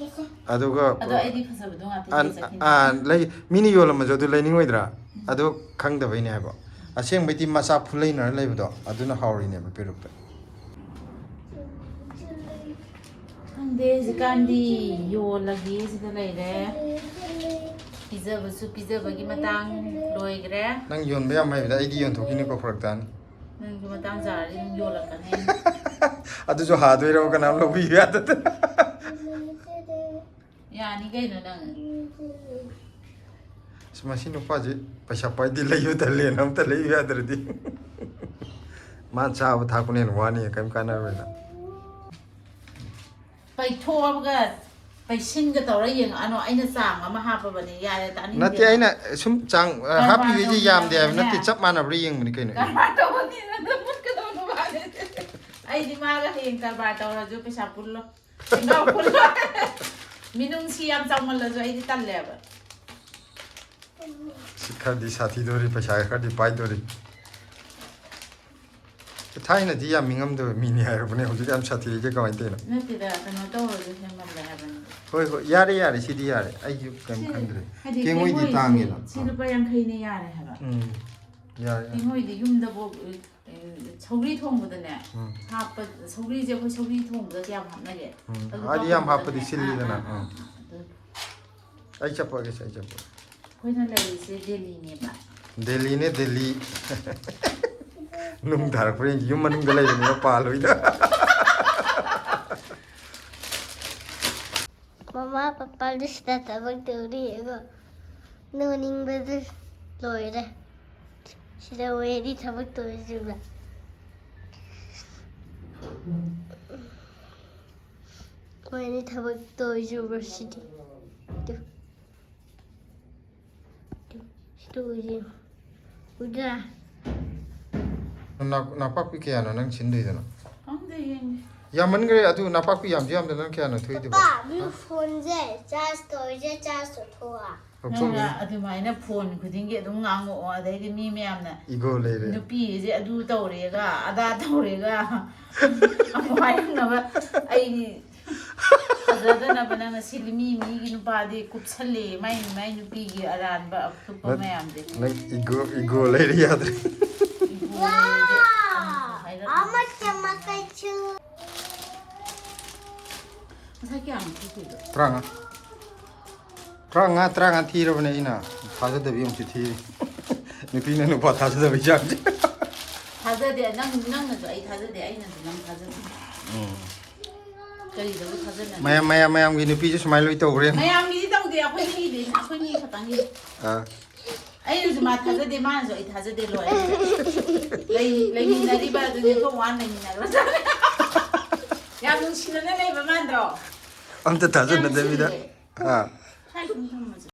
ꯑꯗꯨꯒ ꯑꯗꯣ ꯑꯩꯗꯤ ꯐꯖꯕꯗꯣ ꯉꯥꯛꯇ ꯑ, ꯍꯦꯛ ꯆꯠꯈꯤꯅꯦ꯫ ꯑ, ꯂꯩ, ꯃꯤꯅ ꯌꯣꯜꯂꯝꯃꯁꯨ ꯑꯗꯨ ꯂꯩꯅꯤꯡꯉꯣꯏꯗ꯭ꯔꯥ? ꯑꯗꯨ ꯈꯪꯗꯕꯩꯅꯦ ꯍꯥꯏꯕ꯫ ꯑꯁꯦꯡꯕꯩꯗꯤ ꯃꯆꯥ ꯐꯨꯂꯩꯅꯔ ꯂꯩꯕꯗꯣ ꯑꯗꯨꯅ ꯍꯥꯎꯔꯤꯅꯦꯕ ꯄꯦꯔꯨꯛꯇ꯫ ꯈꯪꯗꯦ, ꯍꯧꯖꯤꯛꯀꯥꯟꯗꯤ ꯌꯣꯜꯂꯒꯦ ꯁꯤꯗ ꯂꯩꯔꯦ꯫ ꯄꯤꯖꯕꯁꯨ ꯄꯤꯖꯕꯒꯤ ꯃꯇꯥꯡ ꯂꯣꯏꯈ꯭ꯔꯦ꯫ ꯅꯪ ꯌꯣꯟꯕ ꯌꯥꯝ ꯍꯩꯕꯗ ꯑꯩꯗꯤ ꯌꯣꯟꯊꯣꯛꯈꯤꯅꯤꯀꯣ, ꯐꯔꯛ ꯇꯥꯅꯤ꯫ ꯅꯪꯁꯨ ꯃꯇꯥꯡ ꯆꯥꯔꯗꯤ ꯑꯗꯨꯝ ꯌꯣꯜꯂꯛꯀꯅꯤ꯫ ꯑꯗꯨꯁꯨ ꯍꯥꯗꯣꯏꯔꯕ, ꯀꯅꯥꯝ ꯂꯧꯕꯤꯕ ꯌꯥꯗꯗꯅ? ꯌꯥꯅꯤ ꯀꯩꯅꯣ ꯅꯪ꯫ ꯑꯁ, ꯃꯁꯤ ꯅꯨꯄꯥꯁꯤ ꯄꯩꯁꯥ ꯄꯥꯏꯗꯤ ꯂꯩꯕ ꯇꯜꯂꯦꯅ ꯑꯝꯇ ꯂꯩꯕ ꯌꯥꯗ꯭ꯔꯗꯤ꯫ ꯃꯥ ꯆꯥꯕ ꯊꯛꯄꯅ ꯍꯦꯟꯅ ꯋꯥꯅꯤ, ꯀꯔꯤꯝ ꯀꯥꯟꯅꯔꯣꯏꯅ꯫ ꯄꯩꯊꯣꯛꯑꯒ ꯄꯩꯁꯤꯟꯒ ꯇꯧꯔ ꯌꯦꯡꯉꯛꯑꯅꯣ꯫ ꯑꯩꯅ ꯆꯥꯡ ꯑꯃ ꯍꯥꯞꯄꯕꯅꯦ꯫ ꯌꯥꯔꯦ, ꯇꯥꯅꯤꯡꯗꯦ꯫ ꯅꯠꯇꯦ, ꯑꯩꯅ ꯁꯨꯝ ꯆꯥꯡ, ꯑ, ꯀꯔꯕꯥꯔ ꯍꯥꯞꯄꯤꯈꯩꯗꯤ ꯌꯥꯝꯗꯦ ꯍꯥꯏꯕ ꯅꯠꯇꯦ, ꯇꯧꯕꯤꯔꯒꯅꯦ꯫ ꯆꯞ ꯃꯥꯟꯅꯕ꯭ꯔꯥ ꯌꯦꯡꯕꯅꯤ ꯀꯩꯅꯣ꯫ ꯀꯔꯕꯥꯔ ꯇꯧꯕ ꯃꯤꯅ ꯑꯗꯨꯝ ꯃꯨꯠꯀꯗꯧꯕ ꯃꯥꯜꯂꯦ꯫ ꯑꯩꯗꯤ ꯃꯥꯒ ꯍꯌꯦꯡ ꯀꯔꯕꯥꯔ ꯇꯧꯔꯁꯨ ꯄꯩꯁꯥ ꯄꯨꯜꯂꯣ꯫ ꯁꯦꯟꯖꯥꯎ ꯄꯨꯜꯂꯣ꯫ ꯃꯤꯅꯨꯡꯁꯤ ꯌꯥꯝ ꯆꯥꯎꯃꯜꯂꯁꯨ ꯑꯩꯗꯤ ꯇꯜꯂꯦꯕ꯫ ꯁꯤ ꯈꯔꯗꯤ ꯁꯥꯊꯤꯗꯣꯔꯤ, ꯄꯩꯁꯥ ꯈꯔꯗꯤ ꯄꯥꯏꯗꯣꯔꯤ꯫ ꯊꯥꯏꯅꯗꯤ ꯌꯥꯝ ꯃꯤꯉꯝꯗꯕ ꯃꯤꯅꯤ ꯍꯥꯏꯔꯕꯅꯦ, ꯍꯧꯖꯤꯛ ꯌꯥꯝ ꯁꯥꯊꯤꯔꯤꯁꯦ ꯀꯃꯥꯏꯅ ꯇꯧꯔꯤꯅꯣ? ꯅꯠꯇꯦꯗ, ꯀꯩꯅꯣ ꯇꯧꯔꯁꯨ ꯍꯦꯟꯃꯜꯂꯦ ꯍꯥꯏꯕꯅꯤ꯫ ꯍꯣꯏ, ꯍꯣꯏ, ꯌꯥꯔꯦ, ꯌꯥꯔꯦ, ꯁꯤꯗꯤ ꯌꯥꯔꯦ, ꯑꯩꯁꯨ ꯀꯩꯝ ꯁꯤ ꯈꯟꯗ꯭ꯔꯦ꯫ ꯍꯥꯏꯗꯤ ꯀꯦꯡꯉꯣꯏꯗꯤ ꯀꯦꯡꯉꯣꯏꯁꯤ, ꯇꯥꯡꯉꯦꯅ꯫ ꯁꯤ ꯂꯨꯄꯥ ꯌꯥꯡꯈꯩꯅ ꯌꯥꯔꯦ ꯍꯥꯏꯕ꯫ ꯎꯝ, ꯌꯥꯔꯦ, ꯌꯥꯔꯦ꯫ ꯀꯦꯡꯉꯣꯏꯗꯤ ꯌꯨꯝꯗꯕꯨ, ꯑꯦ, ꯁꯧꯒ꯭ꯔꯤ ꯊꯣꯡꯕꯗꯅꯦ, ꯎꯝ꯫ ꯍꯥꯞꯄ, ꯁꯧꯒ꯭ꯔꯤꯁꯦ ꯑꯩꯈꯣꯏ ꯁꯧꯒ꯭ꯔꯤ ꯊꯣꯡꯕꯗ ꯀꯌꯥꯝ ꯍꯥꯞꯅꯒꯦ? ꯎꯝ, ꯑꯗꯨ ꯍꯥꯏꯗꯤ ꯌꯥꯝ ꯍꯥꯞꯄꯗꯅꯦ, ꯍꯥꯞꯄꯗꯤ ꯑꯥ, ꯁꯤꯜꯂꯤꯗꯅ, ꯑꯥ, ꯑꯥ, ꯎꯝ꯫ ꯑꯗꯨ ꯑꯩ ꯆꯠꯄꯒꯦꯁꯦ, ꯑꯩ ꯆꯠꯄꯒꯦ꯫ ꯑꯩꯈꯣꯏꯅ ꯂꯩꯔꯤꯁꯦ ꯗꯦꯜꯂꯤꯅꯦꯕ꯫ ꯗꯦꯜꯂꯤꯅꯦ, ꯗꯦꯜꯂꯤ꯫ ꯅꯨꯡ ꯊꯥꯔꯛꯄ꯭ꯔꯥ ꯌꯦꯡꯒꯦ, ꯌꯨꯝ ꯃꯅꯨꯡꯗ ꯂꯩꯕꯅꯤꯅ ꯄꯥꯜꯂꯣꯏꯗ꯫ ꯃꯃꯥ ꯄꯄꯥꯗꯨ ꯁꯤꯗ ꯊꯕꯛ ꯇꯧꯔꯤ, ꯑꯗꯣ ꯅꯣꯛꯅꯤꯡꯕꯗꯨ ꯂꯣꯏꯔꯦ꯫ ꯁꯤꯗ ꯃꯣꯏ ꯑꯅꯤ ꯊꯕꯛ ꯇꯧꯔꯤꯁꯤꯕ꯫ ꯃꯣꯏ ꯑꯅꯤ ꯊꯕꯛ ꯇꯧꯔꯤꯁꯤꯕ ꯁꯤꯗꯤ꯫ ꯇꯨ꯫ ꯇꯨ, ꯁꯤ ꯇꯧꯔꯤꯁꯤ꯫ ꯎꯗ꯭ꯔꯥ? ꯅꯥ-, ꯅꯥꯄꯥꯛꯄꯤ ꯀꯌꯥꯅꯣ ꯅꯪ ꯁꯤꯟꯗꯣꯏꯗꯨꯅꯣ? ꯈꯪꯗꯦ, ꯌꯦꯡꯒꯦ꯫ ꯌꯥꯝꯃꯟꯈ꯭ꯔꯦ꯫ ꯑꯗꯨ ꯅꯥꯄꯥꯛꯄꯤ ꯌꯥꯝꯁꯨ ꯌꯥꯝꯗ ꯅꯪ ꯀꯌꯥꯅꯣ ꯊꯣꯛꯏꯗꯨꯕꯣ? ꯄꯄꯥ, ꯃꯤ ꯍꯥ? ꯐꯣꯟꯁꯦ ꯆꯥꯔꯖ ꯇꯧꯔꯤꯁꯦ, ꯆꯥꯔꯖ ꯇꯧꯊꯣꯛꯑꯣ꯫ ꯂꯧꯊꯣꯛꯑꯣ꯫ ꯅꯪꯅ ꯑꯗꯨꯃꯥꯏꯅ ꯐꯣꯟ ꯈꯨꯗꯤꯡꯒꯤ ꯑꯗꯨꯝ ꯉꯥꯡꯉꯛꯑꯣ, ꯑꯗꯩꯗꯤ ꯃꯤ ꯃꯌꯥꯝꯅ ꯏꯒꯣ ꯂꯩꯔꯦ꯫ ꯅꯨꯄꯤꯁꯦ ꯑꯗꯨ ꯇꯧꯔꯦꯒ, ꯑꯗꯥ ꯇꯧꯔꯦꯒ ꯑꯃꯨꯛ ꯍꯥꯏꯔꯛꯅꯕ꯫ ꯑꯩ ꯐꯖꯗꯅꯕ ꯅꯪꯅ ꯁꯤꯜꯂꯤ꯫ ꯃꯤ, ꯃꯤꯒꯤ ꯅꯨꯄꯥꯗꯤ ꯀꯨꯞꯁꯜꯂꯦ, ꯃꯥꯏ, ꯃꯥꯏ ꯅꯨꯄꯤꯒꯤ ꯑꯔꯥꯟꯕ ꯑꯀꯨꯞꯄ ꯅꯪ, ꯃꯌꯥꯝꯁꯦ꯫ ꯅꯪ ꯏꯒꯣ, ꯏꯒꯣ ꯂꯩꯔꯦ, ꯌꯥꯗ꯭ꯔꯦ꯫ ꯏꯒꯣ ꯂꯩꯔꯗꯤ ꯑꯃꯨꯛ ꯍꯥꯏꯔꯛꯀꯅꯤ꯫ ꯉꯁꯥꯏ ꯀꯌꯥꯅꯣ ꯊꯤꯈꯤꯕꯗꯣ? ꯇꯔꯥꯃꯉꯥ꯫ ꯇꯔꯥꯃꯉꯥ, ꯇꯔꯥꯃꯉꯥ ꯊꯤꯔꯕꯅꯦ ꯑꯩꯅ꯫ ꯊꯥꯖꯗꯕꯤ ꯑꯃꯨꯛꯁꯨ ꯊꯤꯔꯤ꯫ ꯅꯨꯄꯤꯅ ꯅꯨꯄꯥ ꯊꯥꯖꯗꯕꯩ ꯆꯥꯡꯁꯦ꯫ ꯊꯥꯖꯗꯦ꯫ ꯅꯪ, ꯅꯪꯅꯁꯨ ꯑꯩ ꯊꯥꯖꯗꯦ, ꯑꯩꯅꯁꯨ ꯅꯪ ꯊꯥꯖꯗꯦ꯫ ꯎꯝ꯫ ꯀꯔꯤꯗꯕꯨ ꯊꯥꯖꯅꯒꯦ? ꯃꯌꯥꯝ, ꯃꯌꯥꯝ, ꯃꯌꯥꯝꯒꯤ ꯅꯨꯄꯤꯁꯨ ꯁꯨꯃꯥꯏꯅ ꯂꯣꯏ ꯇꯧꯈ꯭ꯔꯦ꯫ ꯃꯌꯥꯝꯒꯤꯗꯤ ꯇꯧꯗꯦ, ꯑꯩꯈꯣꯏ ꯃꯤꯒꯤꯗꯤ, ꯑꯩꯈꯣꯏ ꯃꯤ ꯈꯛꯇꯪꯒꯤ꯫ ꯑꯥ꯫ ꯑꯩꯅꯁꯨ ꯃꯥ ꯊꯥꯖꯗꯦ, ꯃꯥꯅꯁꯨ ꯑꯩ ꯊꯥꯖꯗꯦ, ꯂꯣꯏꯔꯦ꯫ ꯂꯩ-, ꯂꯩꯃꯤꯟꯅꯔꯤꯕ ꯑꯗꯨꯗꯤ ꯊꯣꯡ ꯋꯥꯅ ꯂꯩꯃꯤꯟꯅꯈ꯭ꯔꯖꯥꯠꯅꯦ꯫ ꯌꯥꯝ ꯅꯨꯡꯁꯤꯅꯅ ꯂꯩꯕ ꯃꯥꯟꯗ꯭ꯔꯣ? ꯑꯝꯇ ꯊꯥꯖꯅꯗꯕꯤꯗ꯫ ꯌꯥꯝ ꯅꯨꯡꯁꯤꯅꯩꯌꯦ꯫ ꯑꯥ꯫ ꯁ꯭ꯋꯥꯏꯗ ꯑꯗꯨꯝ ꯊꯝꯃꯁꯦ꯫